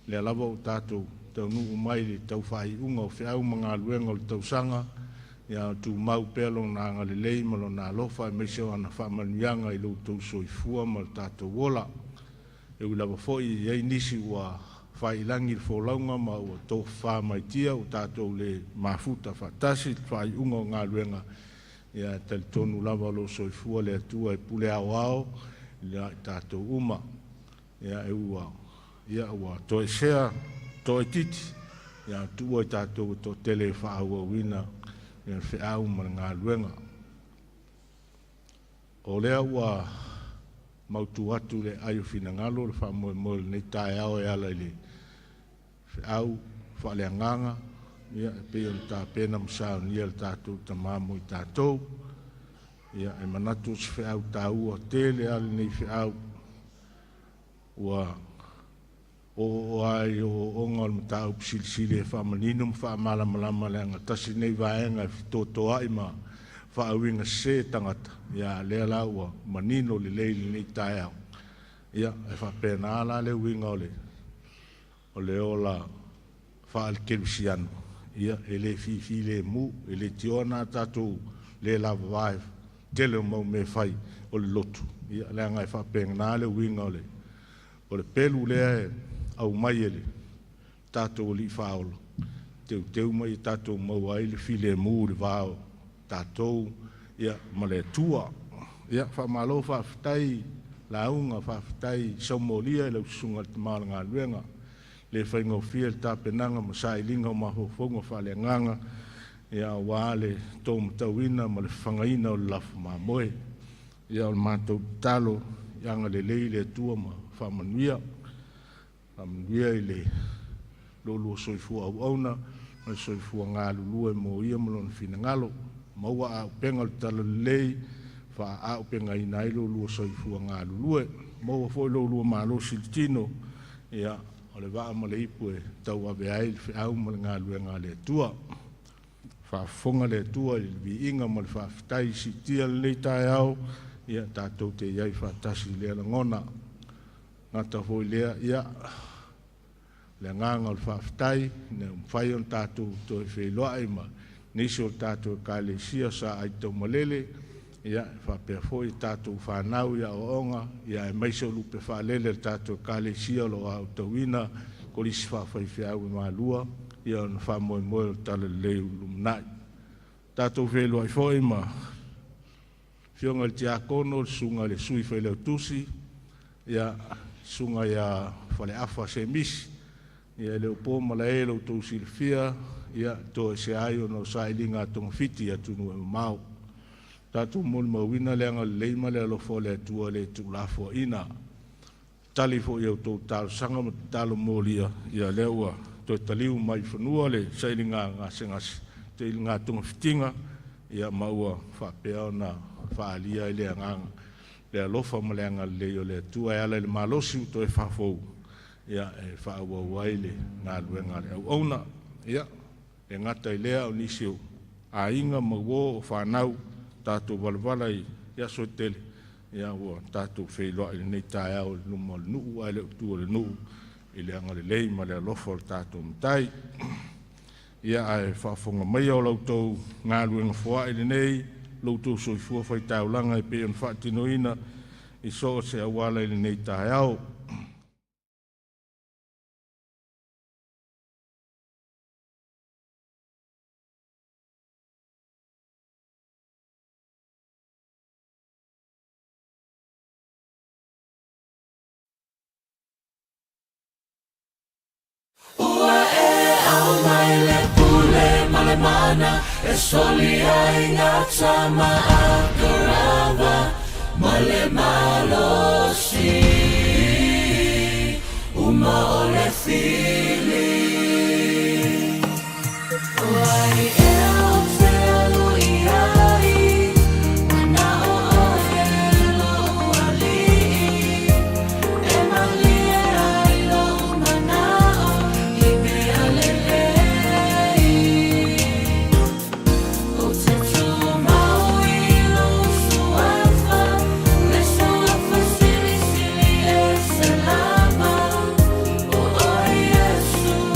Lea lava ua tatou taunuu mai i le tau faaiuga o feau ma galuega o le tausaga, ia tumau pea lona agalelei ma lona alofa aemaise o ana faamanuiaga i lo outou soifua ma le tatou ola. E ui lava foi e i ai nisi ua faiilagi le folauga ma ua tofafa mai tia ua tatou le mafuta faatasi i le faaiuga o galuega, ia talitonu lava o lo o soifua le Atua e pule aoao ia i tatou uma. Ia e ua ia ua toesea toaitiiti, ia tuua i tatou e toatele e faaauauina le feau ma le galuega. O lea ua mautu atu le ai o finagalo le faamoemoe o lenei taeao e ala i le feau faaleagaga, ia e pei ona tapena ma saunia e le tatou tama mo i tatou. Ia e manatu o se feau taua tele lava lenei feau ua oooo lava i ooooga o le mataupu silisili e faamanino ma faamalamalama, leaga tasi lenei vaega e fetotoai ma faauigasese tagata. Ia a o lea la ua manino lelei i lenei taeao. Ia e faapena la le uiga o le ola faale-kerisiano, ia e le fifilemu, e leitioa na tatou le lavava i le tele o mau mea e fai o le lotu, ia leaga e faapena le uiga o le pelu lea e aumai e le tatou Alii Faaola, teuteu ma ia tatou maua ai le filemu i le va o tatou ia ma le Atua. Ia faamalo faafetai lauga, faafetai saumolia i lau Susuga i le Tama o le Galuega. E le faigofie le tapenaga ma sailiga o mafaufauga faaleagaga ia aua le taumatauina ma le fafagaina o le lafu mamoe. Ia o le matou tatalo, ia agalelei le Atua ma faamanuia, faamanuia i le lua soifua auauna ma le soifua galulue mo ia ma lona finagalo. Maua auupega o le talalelei, faaauupegaina ai lo oulua soifua galulue. Maua foi lo oulua malosi i le tino, ia, o le vaa ma le ipu e tauave ai le feau ma le galuega a le Atua. Faafofoga le Atua i le viiga ma le faafetai siitia i lenei taeao, ia tatou te i ai faatasi i lea lagona. Gata foi lea, ia, le agaga o le faafetai, ina ua mafai ona tatou toe feiloai ma nisi o tatou Ekalesia sa aitaumalele, ia faapea foi tatou fanau i aoaoga, ia aemaise o lupe faalele a le tatou Ekalesia o lo o aotauina kolisi faafaifeau e malua, ia ona faamoemoe o le talalelei i le lumanai. Tatou feiloai foi ma Afioga i le Tiakono, le Susuga i le Sui Failautusi, ia Susuga ia Faleafa Semisi, ia e le o po malae lo outou silafia, ia toesea ai ona o sailiga a togafiti i atunuu e mamao. Tatou molimauina le agalelei ma le alofa o le Atua e le tuulafoaiina. Tali foi i a outou talosaga ma tatalo molia, ia lea ua toe taliu mai i fanua le sailiga gasegase, sailiga togafitiga, ia ma ua faapea ona faaalia ai le agaga le alofa ma le agalelei o le Atua e ala i le malosi ua toe faafou, ia, e faaauau ai le galuega a le auauna. Ia, e gata i lea o nisi o aiga ma uo o fanau tatou valavala i aso e tele, ia, ua tatou feiloai i lenei taeao i luma o le nuu ae le o tua o le nuu i le agalelei ma le alofa o le tatou Matai. Ia, ae faafofoga maia o la outou galuega foai lenei, lo outou soifua faitaulaga e pei ona faatinoina i so o se auala i lenei taeao. Ua e aumai le pule ma le mana e soli ai tama a Karava ma le malosi uma o le fili. O ai ea ou te alu i ai, mana'o oe lo'u ali'i, e malie ai lo'u mana'o i mea lelei. Ou te tumau i lou suafa, le suafa silisili ese lava, o oe Iesu.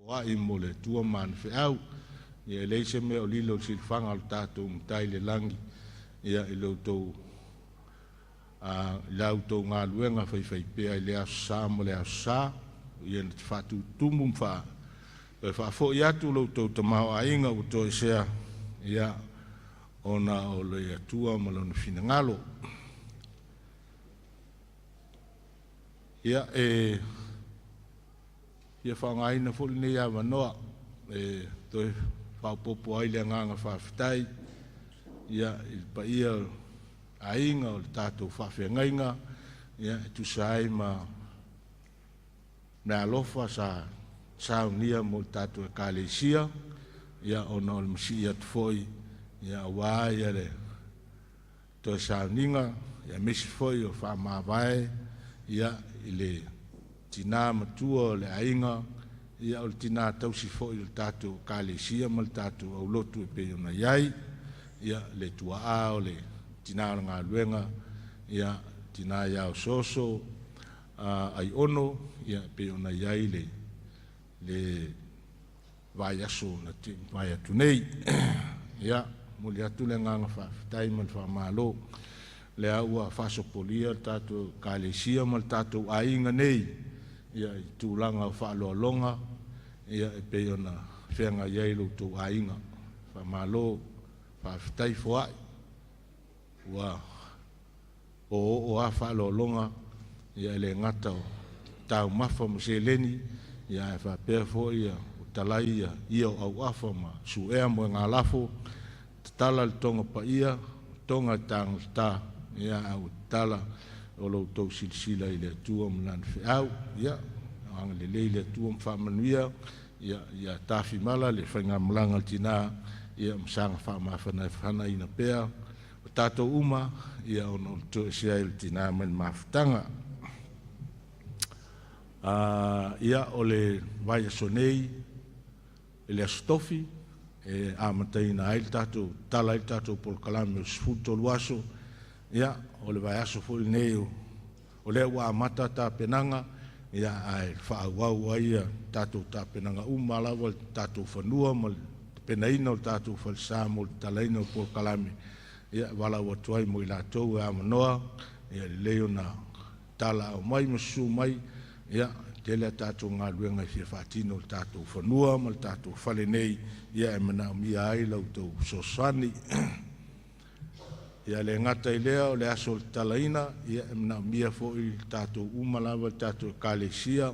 Foai mo le Atua ma ana feau. Ia e leai se mea o lilo i le silafaga o le tatou Matai i le lagi, ia i lo outou a i la outou galuega faifaipea i lea aso Sa ma le aso Sa, ia na te faatutumu ma faa toe faafoi atu lo outou tamaoaiga ua toesea, ia ona o le Atua ma Lona finagalo. Ia e fia faaaogaina foi lenei avanoa e toe faaopoopo ai le agaga faafetai ia i le paia o aiga o le tatou faafeagaiga ia e tusa ai ma meaalofa sa saunia mo le tatou Ekalesia ia ona o le masii atu foi ia aua ia le toe sauniga aemaise foi o faamavae ia i le tinā matua o le aiga ia o le tinā tausi foi o le tatou Ekalesia ma le tatou aulotu e pei ona i ai ia le tuaa o le tinā o le galuega ia tinā ia Osooso Aiono ia e pei ona i ai le vaiaso na mavae atu nei. Ia, momoli atu le agaga faafetai ma le faamalo, lea ua faasopolia le tatou Ekalesia ma le tatou aiga nei ia i tulaga o faaaloaloga ia e pei ona feagai ai lo outou aiga. Faamalo, faafetai foai, ua oooo lava faaaloaloga ia e le gata o taumafa ma seleni ia ae faapea foi ia talai ia o auafa ma suea moegalafo, tatala le toga paia, toga e tagofata, ia ae ua tatala o lo outou silasila i le Atua ma Lana feau. Ia agalelei le Atua ma faamanuia ia ia tafimala le faigamalaga a le tina ia ma saga faamafanafanaina pea o tatou uma ia ona o le toesea ai o le tina mai le mafutaga. Ia o le vaiaso nei i le Aso Tofi e amataina ai le tatou tatala ai le tatou polokalame o le 13 aso. Ia o le vaiaso foi lenei o lea ua amata tapenaga ia ae faaauau ai ia tatou tapenaga uma lava le tatou fanua ma le tapenaina o le tatou falesa mo le tatalaina o polokalame. Ia valaau atu ai mo i latou e avanoa ia lelei ona talaau mai ma susu mai ia tele a tatou galuega e fia faatino i le tatou fanua ma le tatou fale nei ia e manaomia ai la outou fesoasoani. Ia le gata i lea o le aso o le tatalaina ia e manaomia foi le tatou uma lava le tatou Ekalesia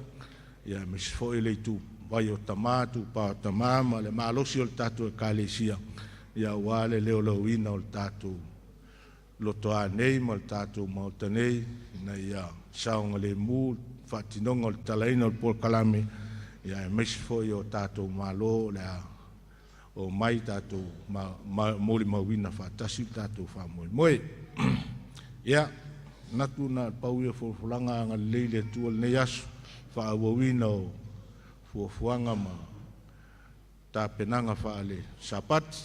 ia aemaise foi le ituvai o tama, itupa o tama ma le malosi o le tatou Ekalesia ia aua le leoleoina o le tatou lotoa nei ma le tatou maota nei ina ia saogalemu le faatinoga o le tatalaina o le polokalame ia aemaise foi o tatou malo o le a omai tatou molimauina faatasi le tatou faamoemoe. Ia, manatu na o le pau ia o folafolaga. Agalelei le Atua i lenei aso, faaauauina o fuafuaga ma tapenaga faale-Sapati,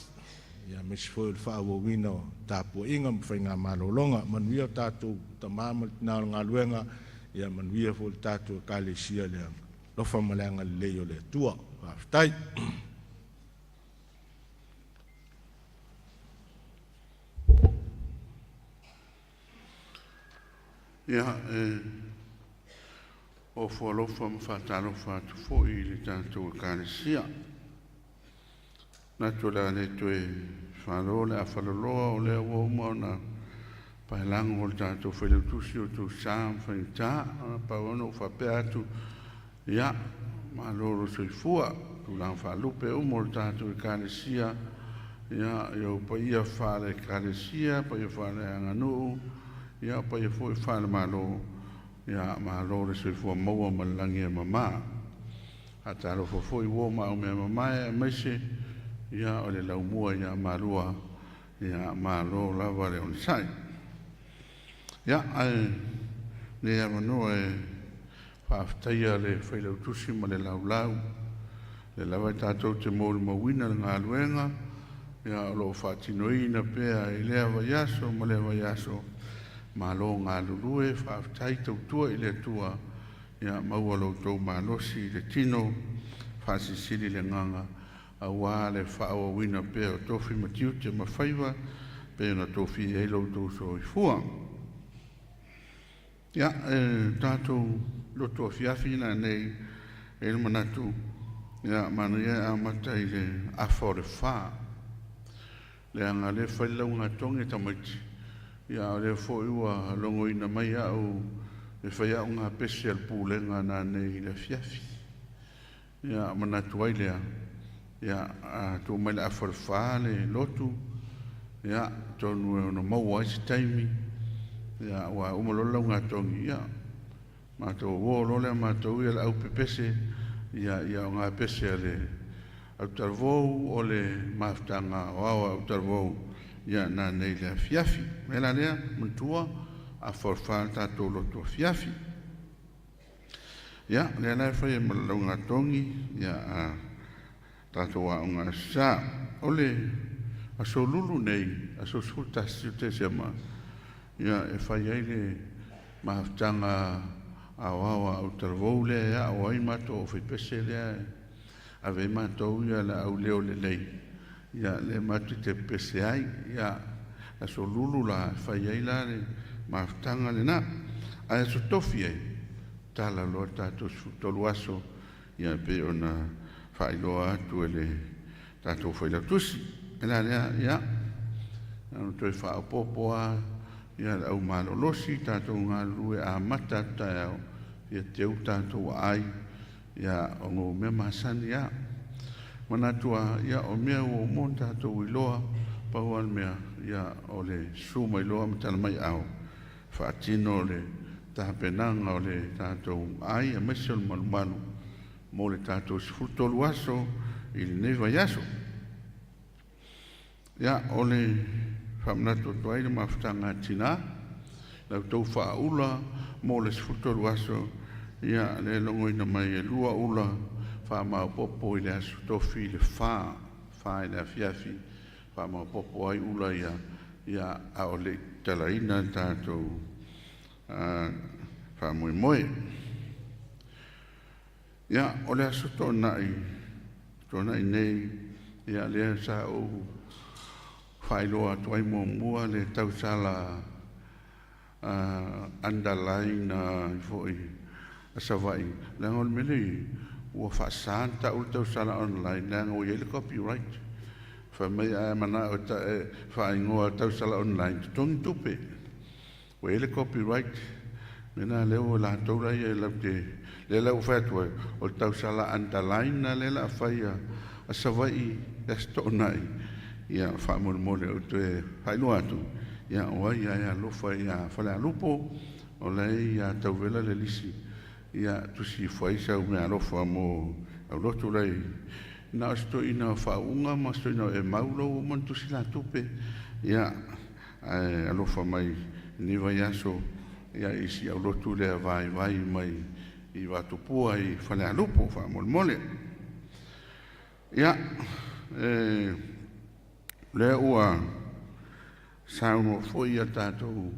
ia aemaise foi o le faaauauina o tapuaiga ma faigamalologa. Manuia tatou tama ma tina o le galuega, ia manuia foi le tatou Ekalesia i le alofa ma le agalelei o le Atua. Faafetai. Ia, e ofo alofa ma faatalofa atu foi i le tatou Ekalesia. Manatu o le a le toe falo le afaloloa, o lea ua uma ona paelago o le tatou Failautusi o outou sa ma faigata. Na pau lava ona ou faapea atu, ia, malo le soifua, tulaga faalupe uma o le tatou Ekalesia, ia, i ou paia faale-Ekalesia, paia faaleaganuu, ia, paia foi faale-Malo, ia, malo le soifua maua ma le lagi e mama. Faatalofa foi uo ma aumea mamae aemaise ia o le laumua ia Malua, ia malo lava le onosai. Ia, ae lenei avanoa e faafetaia le Failautusi ma le Laulau, lea lava e tatou te molimauina le galuega ia o lo o faatinoina pea i lea vaiaso ma lea vaiaso. Malo galulue, faafetai tautua i le Atua, ia maua lo outou malosi i le tino. Faasilisili le agaga auā le faaauauina pea o tofi ma tiute ma faiva pei ona tofia ai lo outou soifua. Ia, e tatou lotu afiafi nanei e le manatu, ia, manaia e amata i le 3:30, leaga lea e fai le laugatogi e tamaiti, ia, a o lea foi ua logoina mai au e fai a'u gapesi a le pulega nanei i le afiafi. Ia manatu ai lea, ia, a tuu mai le 3:30 le lotu, ia, atonu e ono maua ai se taimi, ia, ua uma loa le laugatogi, ia, matou uō loa lea matou ia le au pepese, ia, ia o gapese a le autalavou o le mafutaga aoao a autalavou, ia, nanei i le afiafi. O le mea la lea, manatua, 3:30 le tatou lotu afiafi. Ia, lea la e fai ai ma le laugatogi, ia, a tatou aoga Aso Sa. O le aso Lulu nei, aso 11 o Tesema, ia, e fai ai le mafutaga aoao a autalavou lea e a'o ai matou aufaipese lea e ave ai matou ia le au leo lelei, ia, lea matou te pepese ai. Ia, aso Lulu la e fai ai la le mafutaga lenā. Ae aso Tofi ai, tala loa tatou 13 aso, ia, pei ona faailoa atu e le tatou failautusi. E la lea, ia, ona toe faaopoopo a, ia, le au malolosi tatou galulue amata atu taeao, ia teu tatou aai, ia, o mea masani a. Manatu a, ia, o mea ua uma ona tatou iloa, pau lava le mea, ia, o le susu mai loa ma tala mai ao, faatino le tapenaga o le tatou ai, aemaise o le malumalu mo le tatou 13 aso i lenei vaiaso. Ia, o le faamanatu atu ai le mafutaga a tinā, la outou faaula mo le 13 aso, ia, le logoina mai e lua ula faamaopoopo i le aso Tofi i le 4 i le afiafi, faamaopoopo ai ula ia, ia, a o le i tatalaina le tatou faamoemoe. Ia, o le aso Toonai, Toonai nei, ia, lea sa ou faailoa atu ai muamua le tausala underline foi a Savaii, leaga o le mea lea ua faasā ona taua le tausala online, leaga ua i ai le copyright. Fai mai a e manao e faaigoa tausala online, totogi tupe, ua i ai le copyright. Mea lea ua latou la ia laute lea la ua fai atu ai o le tausala underline lea la fai a Savaii i aso Toonai. Ia, faamolemole ou toe faailoa atu, ia, o ai ae alofa ia Falealupo, o la e ia Tauvela le lisi, ia, tusi ifo ai sau mea alofa mo aulotu lai na o se toeaina faauuga ma se toeaina e mau lou uma na tusi la tupe, ia, ae alofa mai lenei vaiaso, ia, isi aulotu lea vaivai mai i Vatupua i Falealupo faamolemole. Ia, e lea ua saunoa foi ia tatou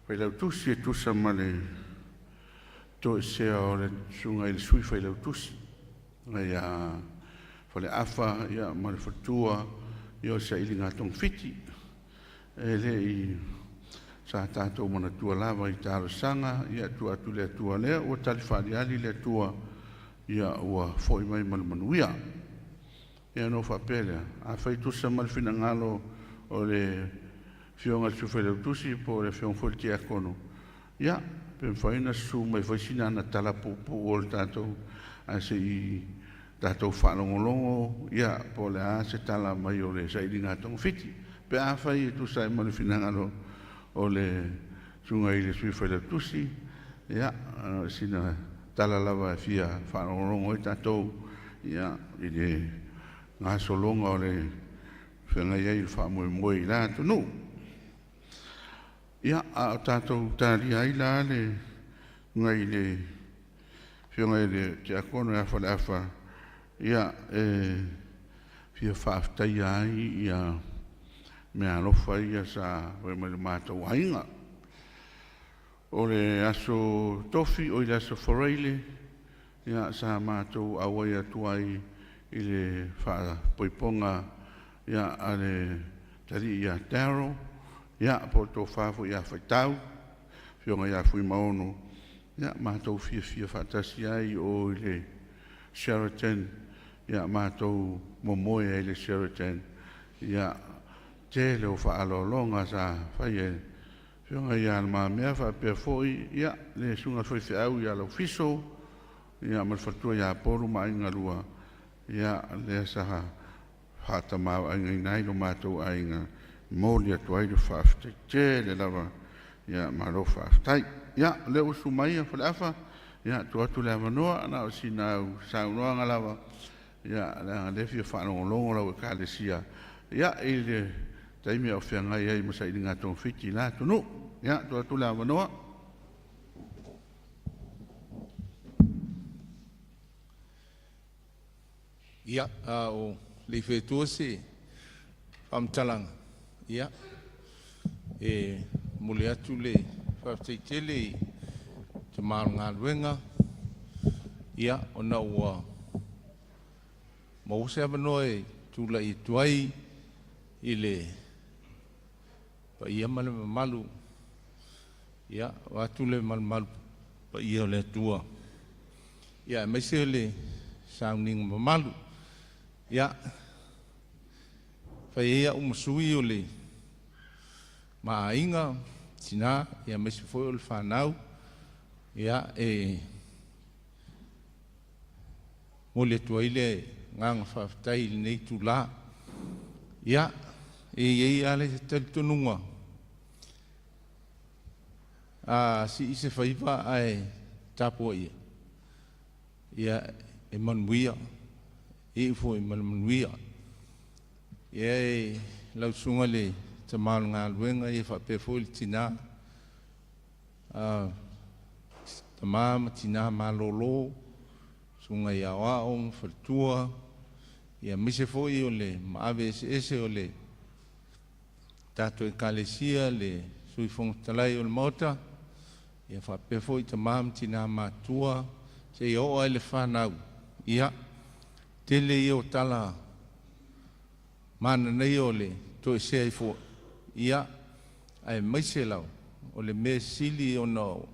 failautusi e tusa ma le toesea o le susuga i le sui failautusi ia Faleafa, ia, ma le faletua, ia, o sailiga togafiti. E le'i sa tatou manatua lava i talosaga, ia, tuu atu le Atua lea ua tali faaliali le Atua, ia, ua fo'i mai ma le manuia. Ia, ona ou faapea lea, afai tusa ma le finagalo o le afioga i le sui failautusi po o le afioga foi i le tiakono, ia, pe mafai ona susu mai foi sina ana tala puupuu o le tatou ae se i tatou faalogologo, ia, po o le a se tala mai o le sailiga togafiti, pe afai e tusa ai ma le finagalo o le susuga i le sui failautusi. Ia, sina tala lava e fia faalogologo ai tatou, ia, i le gasologa o le feagai ai le faamoemoe i la atunuu. Ia, a o tatou talia ai la le ngai le afioga i le tiakono ia Faleafa, ia, e fia faafetaia ai ia mea alofa ia sa fai mai le matou aiga. O le aso Tofi o i le aso Faraile. ia sa matou auai atu ai i le faapoipoga ia a le talii ia Daryl, ia po o le tofa foi ia Faitau, afioga ia Fuimaono, ia matou fiafia faatasi ai i o i le Sheraton, ia matou momoe ai i le Sheraton, ia tele o faaaloaloga sa faia e le Afioga ia Le Mamea faapea foi ia le susuga i le faifeau ia Laufiso, ia ma le faletua ia Polu ma Aiga Lua, ia lea sa faatamaoaigaina ai lo matou aiga, e momoli atu ai le faafetai tele lava, ia malo faafetai. Ia, o lea ua susu mai Faleafa, ia tuu atu le avanoa na o sina au saunoaga lava, ia leaga o lea e fia faalogologo lau Ekalesia i le taimi a o feagai ai ma sailiga togafiti i la atunuu. Ia, tuu atu le avanoa. Ia, a o le i faia se faamatalaga, ia, e momoli atu le faafetai tele i tama o le galuega, ia, ona ua maua se avanoa e tulai atu ai i le paia ma le mamalu, ia, vaeatu le malumalu paia o le Atua, ia aemaise le sauniga mamalu. Ia, fai ai au ma sui o le maaiga, tina, ia aemaise foi o le fanau, ia, e momoli atu ai le agaga faafetai i lenei itula. Ia, e i ai lava le talitonuga, a sii se faiva ae tapuaia, ia e manuia, e iu foi ma le manuia. Ia e lau susuga i le tama o le galuega ia faapea foi le tina, tama ma tina malolo, susuga i aoao ma faletua, ia aemaise foi o le maave eseese o le tatou Ekalesia, le Sui Fofoga Fetalai o le Maota, ia faapea foi tama ma tina matutua, seia oo lava i le fanau, ia, tele ia o tala mananaia o le toesea ai foi, ia, aemaise lava o le mea sili ona ou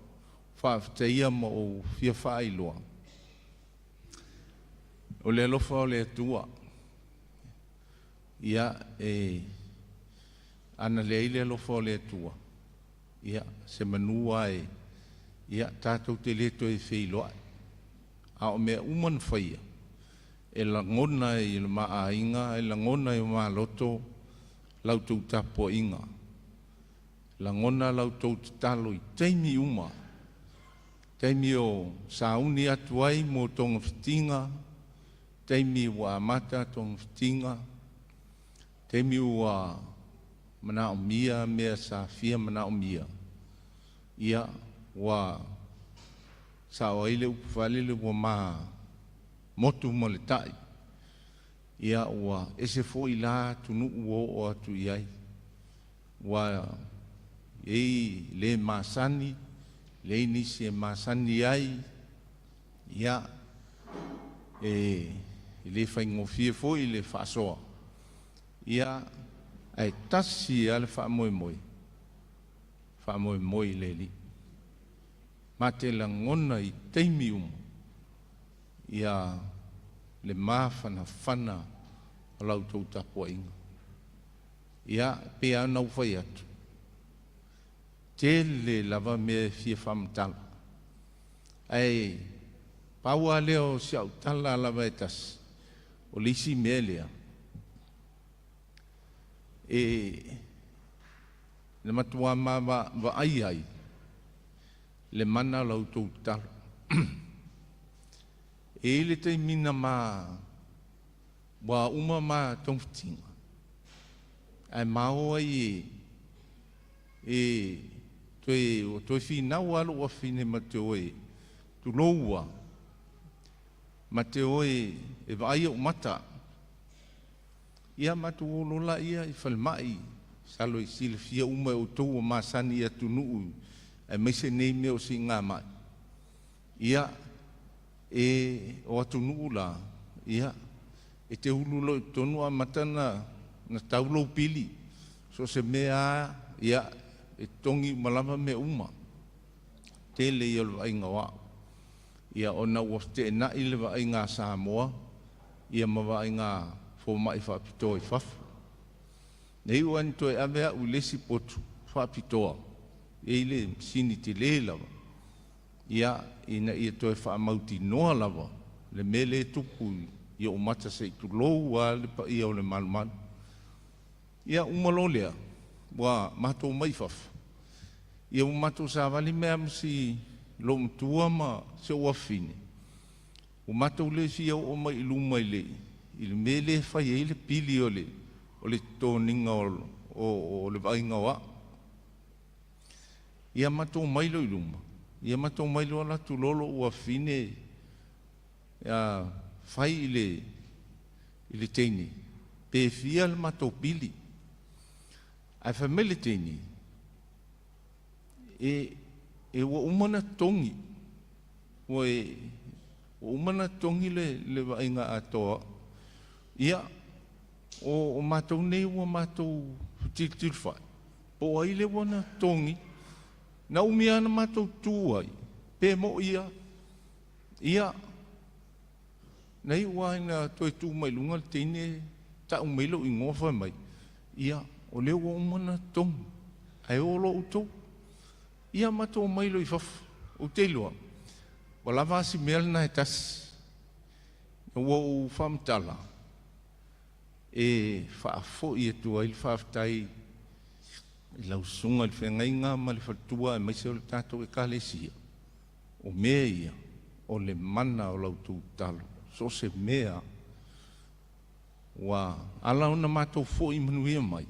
faafetaia ma ou fia faailoa, o le alofa o le Atua. Ia, e ana leai le alofa o le Atua, ia, semanu lava e, ia, tatou te le toe feiloai. A o mea uma na faia, e lagona i le ma aiga, e lagona i o ma loto la outou tapuaiga, lagona la outou tatalo i taimi uma, taimi o sauni atu ai mo togafitiga, taimi ua amata togafitiga, taimi ua manaomia mea sa fia manaomia, ia, ua sao ai le upu faalele ua ma motu ma le tai, ia, ua ese foi la atunuu ua oo atu i ai, ua ei le masani, leai nisi e masani ai, ia, e le faigofie foi le faasoa, ia, ae tasi lava le faamoemoe, faamoemoe i le Alii. Ma te lagona i taimi uma, ia, le mafanafana o la outou tapuaiga. Ia, e pei lava ona ou fai atu, tele lava mea e fia faamatala, ae pau lava lea o si au tala lava e tasi, o le isi mea lea, e na matua ma vaai ai le mana o la outou tatalo. E i ai le taimi na ma ua uma ma togafitiga, ae ma o ai e toe ua toe finau lava lou afafine ma te o e tulou lava, ma te o e vaai ou mata. Ia matou o loa laia i falemai, masalo e silafia uma e outou ua masani i atunuu aemaise nei mea o siigamai. Ia, E o atunuu la, ia, e te ulu loa i totonu amata na tau lou pili. So se mea a, ia, e totogi uma lava mea uma. Tele ia o le vaaiga o au. Ia, ona ua feteenai le vaaiga a Samoa, ia ma vaaiga foma'i faapitoa i fafo. Na iu lava ina toe ave a'u i le isi potu faapitoa, e i ai le masini telē lava, ia, ina ia toe faamautinoa lava le mea lea e tupu i o'u mata se i tulou a le paia o le malumalu. Ia uma loa lea, ua matou omai i fafo, ia ua matou savali mai lava ma si loomatua ma si o'u afafine, ua matou le fia oo mai i luma i le mea lea e fai ai le pili o le totogiina o le vaaiga o a'u. Ia matou omai loa i luma, ia matou omai loa alu atu loa lo'u afafine fai i le teine pe fia le matou pili. Ae fai mai le teine, e ua uma ona totogi, ua uma ona totogi le vaaiga atoa. Ia, o matou nei ua matou fetilufilufai, po o ai lea ua na totogi. Na umi lava na matou tutu ai, pe mo'i ia. Ia, na iu lava ina toe tu mai luga le teine, ta'u mai lou igoa fai mai, ia, o lea ua uma ona totogi, ae o loa outou. Ia matou omai loa i fafo. Ou te iloa, ua lava a si mea lena e tasi. Ua ou faamatala, e faafo'i atu ai le faafetai i lau susuga i le feagaiga ma le faletua aemaise o le tatou Ekalesia. O mea ia, o le mana o la outou tatalo. So o se mea ua ala ona matou fo'i manuia mai,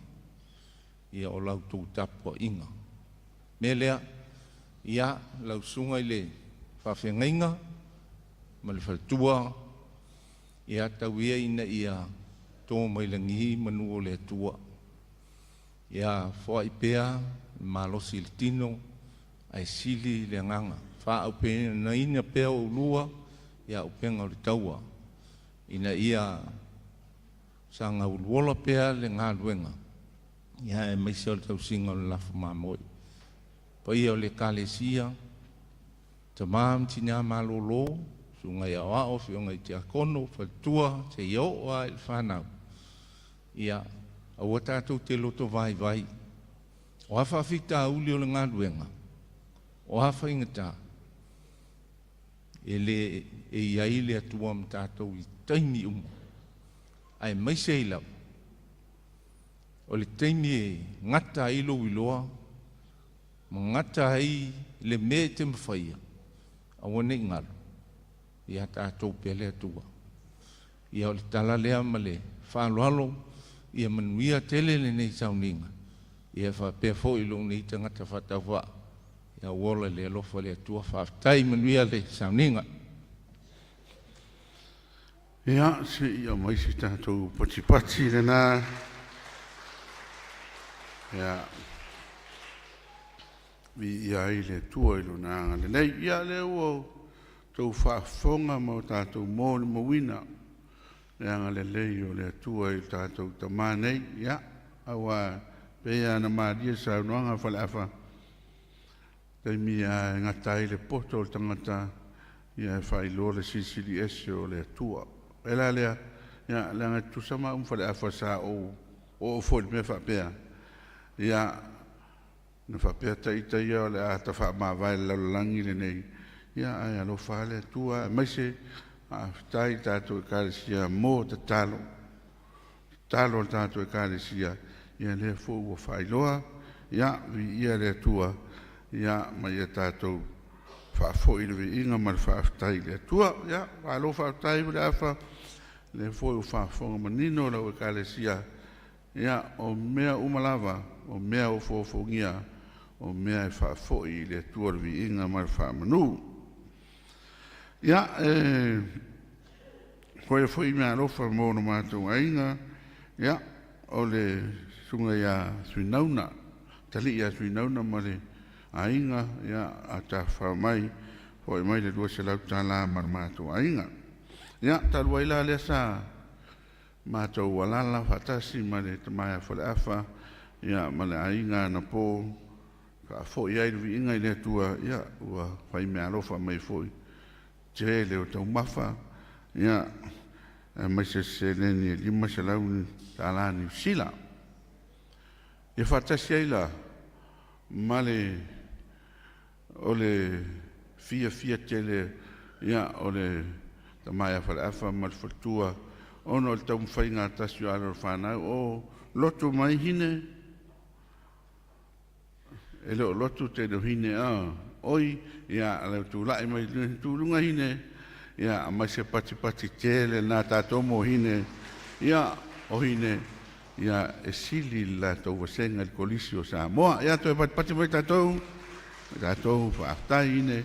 ia o la outou tapua'iga. Mea lea, ia, lau susuga i le faafeagaiga ma le faletua, ia tau ia ina ia tō mai lagi manu o le Atua. Ia foai pea le malosi i le tino, ae sili le agaga. Faaaupegaina pea oulua ia auupega o le taua, ina ia saga uluola pea le galuega, ia aemaise o le tausiga o le lafo mamoe. Paia o le Ekalesia, tamā ma tinā malōlō, susuga i aoao, afioga i tiakono, faletua, seia oo lava i le fanau. Ia, aua tatou te loto vaivai. O a faafitauli o le galuega, o a faigata, e le e i ai le Atua ma tatou i taimi uma, aemaise ai lava o le taimi e gata ai lou iloa ma gata ai le mea e te mafaia, aua ne i galo, ia tatou pea le Atua. Ia o le tala lea ma le faaaloalo, ia manuia tele lenei sauniga, ia faapea foi lou nei tagata faatauvaa, ia ua ola i le alofa o le Atua. Faafetai, manuia le sauniga. Ia, seia aumai se tatou patipati lena. Ia, viia ai le Atua i lona agalelei. Ia, lea ua outou faafofoga ma o tatou molimauina le agalelei o le Atua i le tatou tamā nei. Ia, aua pei lava ona malie le saunoaga a Faleafa, taimi lava e gata ai le poto o le tagata, ia e faailoa le silisili ese o le Atua. E la lea, ia, leaga e tutusa maua ma Faleafa sa ou oo foi i le mea faapea, ia, na faapea ita ia o le a tafaamavae i le lalolagi lenei, ia, ae alofa lava le Atua, aemaise faafetai i le tatou Ekalesia mo tatalo, tatalo a le tatou Ekalesia, ia lea foi ua faailoa, ia, viia le Atua, ia, ma ia tatou faafoi le viiga ma le faafetai i le Atua. Ia, malo faafetai Faleafa, lea foi ua faafofoga manino lau Ekalesia, ia, o mea uma lava, o mea o fofoofogia, o mea e faafoi i le Atua le viiga ma le faamanu. Ia, e foia foi meaalofa mo lo matou aiga, ia, o le susuga ia Suinauna, talii ia Suinauna ma le aiga, ia, a tafafao mai. fo'i mai le $200 ma le matou aiga. Ia, talu ai la lea sa matou alala faatasi ma le tama ia Faleafa, ia ma le aiga anapo, faafo'i ai le viiga i le Atua, ia ua fai meaalofa mai foi tele o taumafa, ia aemaise se seleni e $500 Niu Sila. Ia faatasi ai la ma le o le fiafia tele ia o le tama ia Faleafa ma le faletua ona o le taumafaiga tasi o alo o le fanau o lotu mai hine e le o lotu tele o hine a oi ia le tula'i mai tuluga hine ia mai se patipati tele na tatou mo hine ia o hine ia e sili le latou vasega i le Kolisi o Samoa. Ia toe patipati mai tatou tatou faafetai hine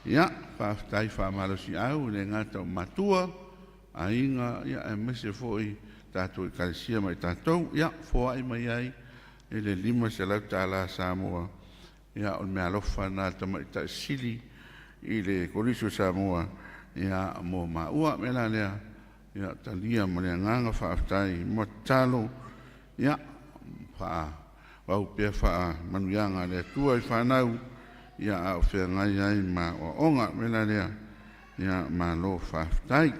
ia faafetai faamalosiau i le gata o matua aiga ia aemaise foi tatou ekalesia ma i tatou ia foa'i mai ai i le $500 Samoa ia o le meaalofa na tamaitai sili i le Kolisi o Samoa ia mo maua me la lea ia talia ma le agaga faafetai mo tatalo ia faa au pea faamanuiaga a le Atua i fanau ia a o feagai ai ma aoaoga me la lea ia malo faafetai.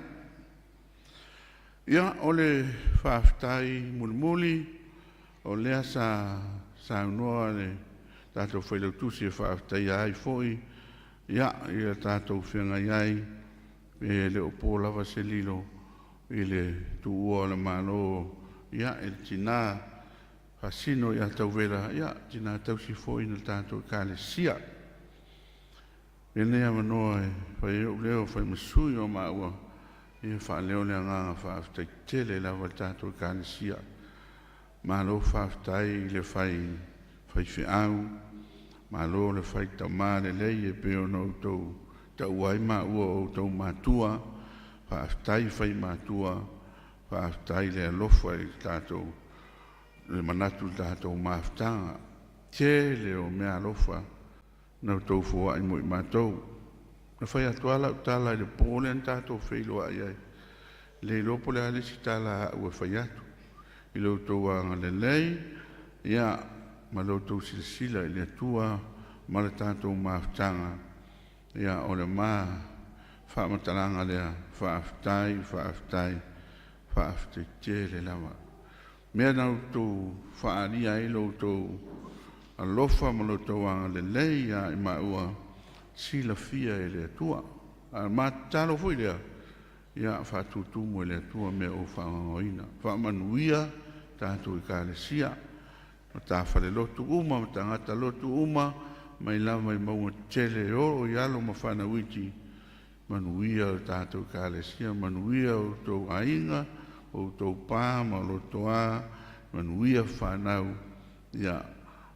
Ia o le faafetai mulimuli o lea sa saunoa le tatou failautusi e faafetaia ai foi ia ia tatou feagai ai e le o po lava se lilo i le tuua o le Malo ia e le tinā faasino ia Tauvela ia tinā tausi foi na tatou ekalesia. Lenei avanoa e fai ai o'u leo fai ma sui o maua ia faaleo le agaga faafetai tele lava i le tatou ekalesia. Malo faafetai i le fai faifeau, malo le fai tamā lelei e pei ona outou taua ai maua o outou matua, faafetai fai matua, faafetai le alofa i le tatou le manatu i le tatou mafutaga. Tele o meaalofa na outou foa'i mo i matou. Na fai atu lava lau tala i le po lea na tatou feiloai ai, le iloa po o le a le isi tala a au e fai atu i lo outou agalelei ia ma lo outou silasila i le Atua ma le tatou mafutaga ia o le ma faamatalaga lea faafetai faafetai faafetai tele lava. Mea na outou faaalia ai lo outou alofa ma lo outou agalelei ia i maua silafia e le Atua. A ma tatalo foi lea ia faatutumu e le Atua mea o faagaogoina. Faamanuia tatou ekalesia ma tafale lotu uma ma tagata lotu uma mai lava i mauga tetele e oo i alo ma fanau iti manuia o tatou ekalesia, manuia o outou aiga, o outou pa ma lotoa, manuia fanau ia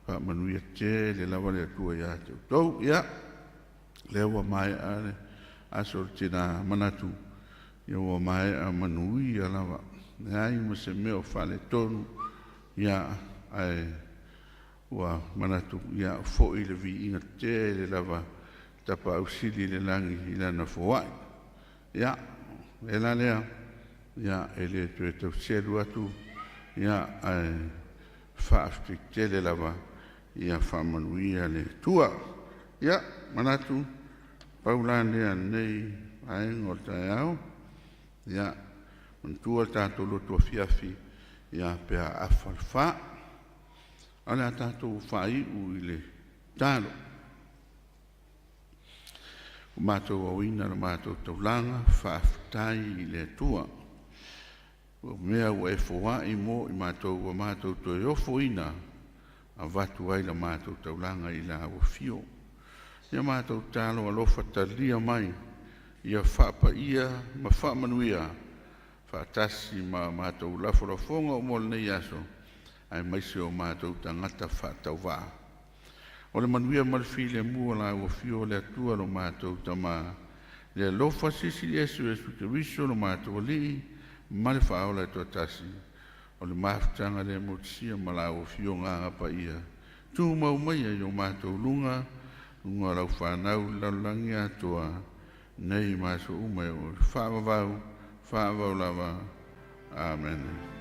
faamanuia tele lava le Atua ia te outou. Ia lea ua maea le aso o le tinā manatu ia ua maea manuia lava leai ma se mea o faaletonu ia ae ua manatu ia fo'i le viiga tele lava tapaau sili i le lagi i lana foa'i. Ia e la lea ia e le toe tauselu atu ia ae faafetai tele lava ia faamanuia le Atua. Ia manatu pau la lea lenei vaega o le taeao ia manatua le tatou lotu afiafi ia pe a afa le 4. A o le a tatou faai'u i le tatalo. Ua matou aoina le matou taulaga faafetai i le Atua. Ua mea ua e foa'i mo i matou ua matou toe ofoina avatu ai la matou taulaga i la ua afio. Ia matou tatalo alofa talia mai ia faapaia ma faamanuia faatasi ma matou lafolafoga mo lenei aso aemaise o matou tagata faatauvaa. O le manuia ma le filemu o la ua afio o le Atua lo matou Tamā, le alofa silisili ese o Iesu Keriso lo matou Alii ma le Faaola e toatasi, o le mafutaga le motusia ma la ua afioga paia, tumau maia i o matou luga, Luga o lau fanau i le lalolagi atoa nei ma aso uma e oo i le faavavau, faavavau lava. Amene.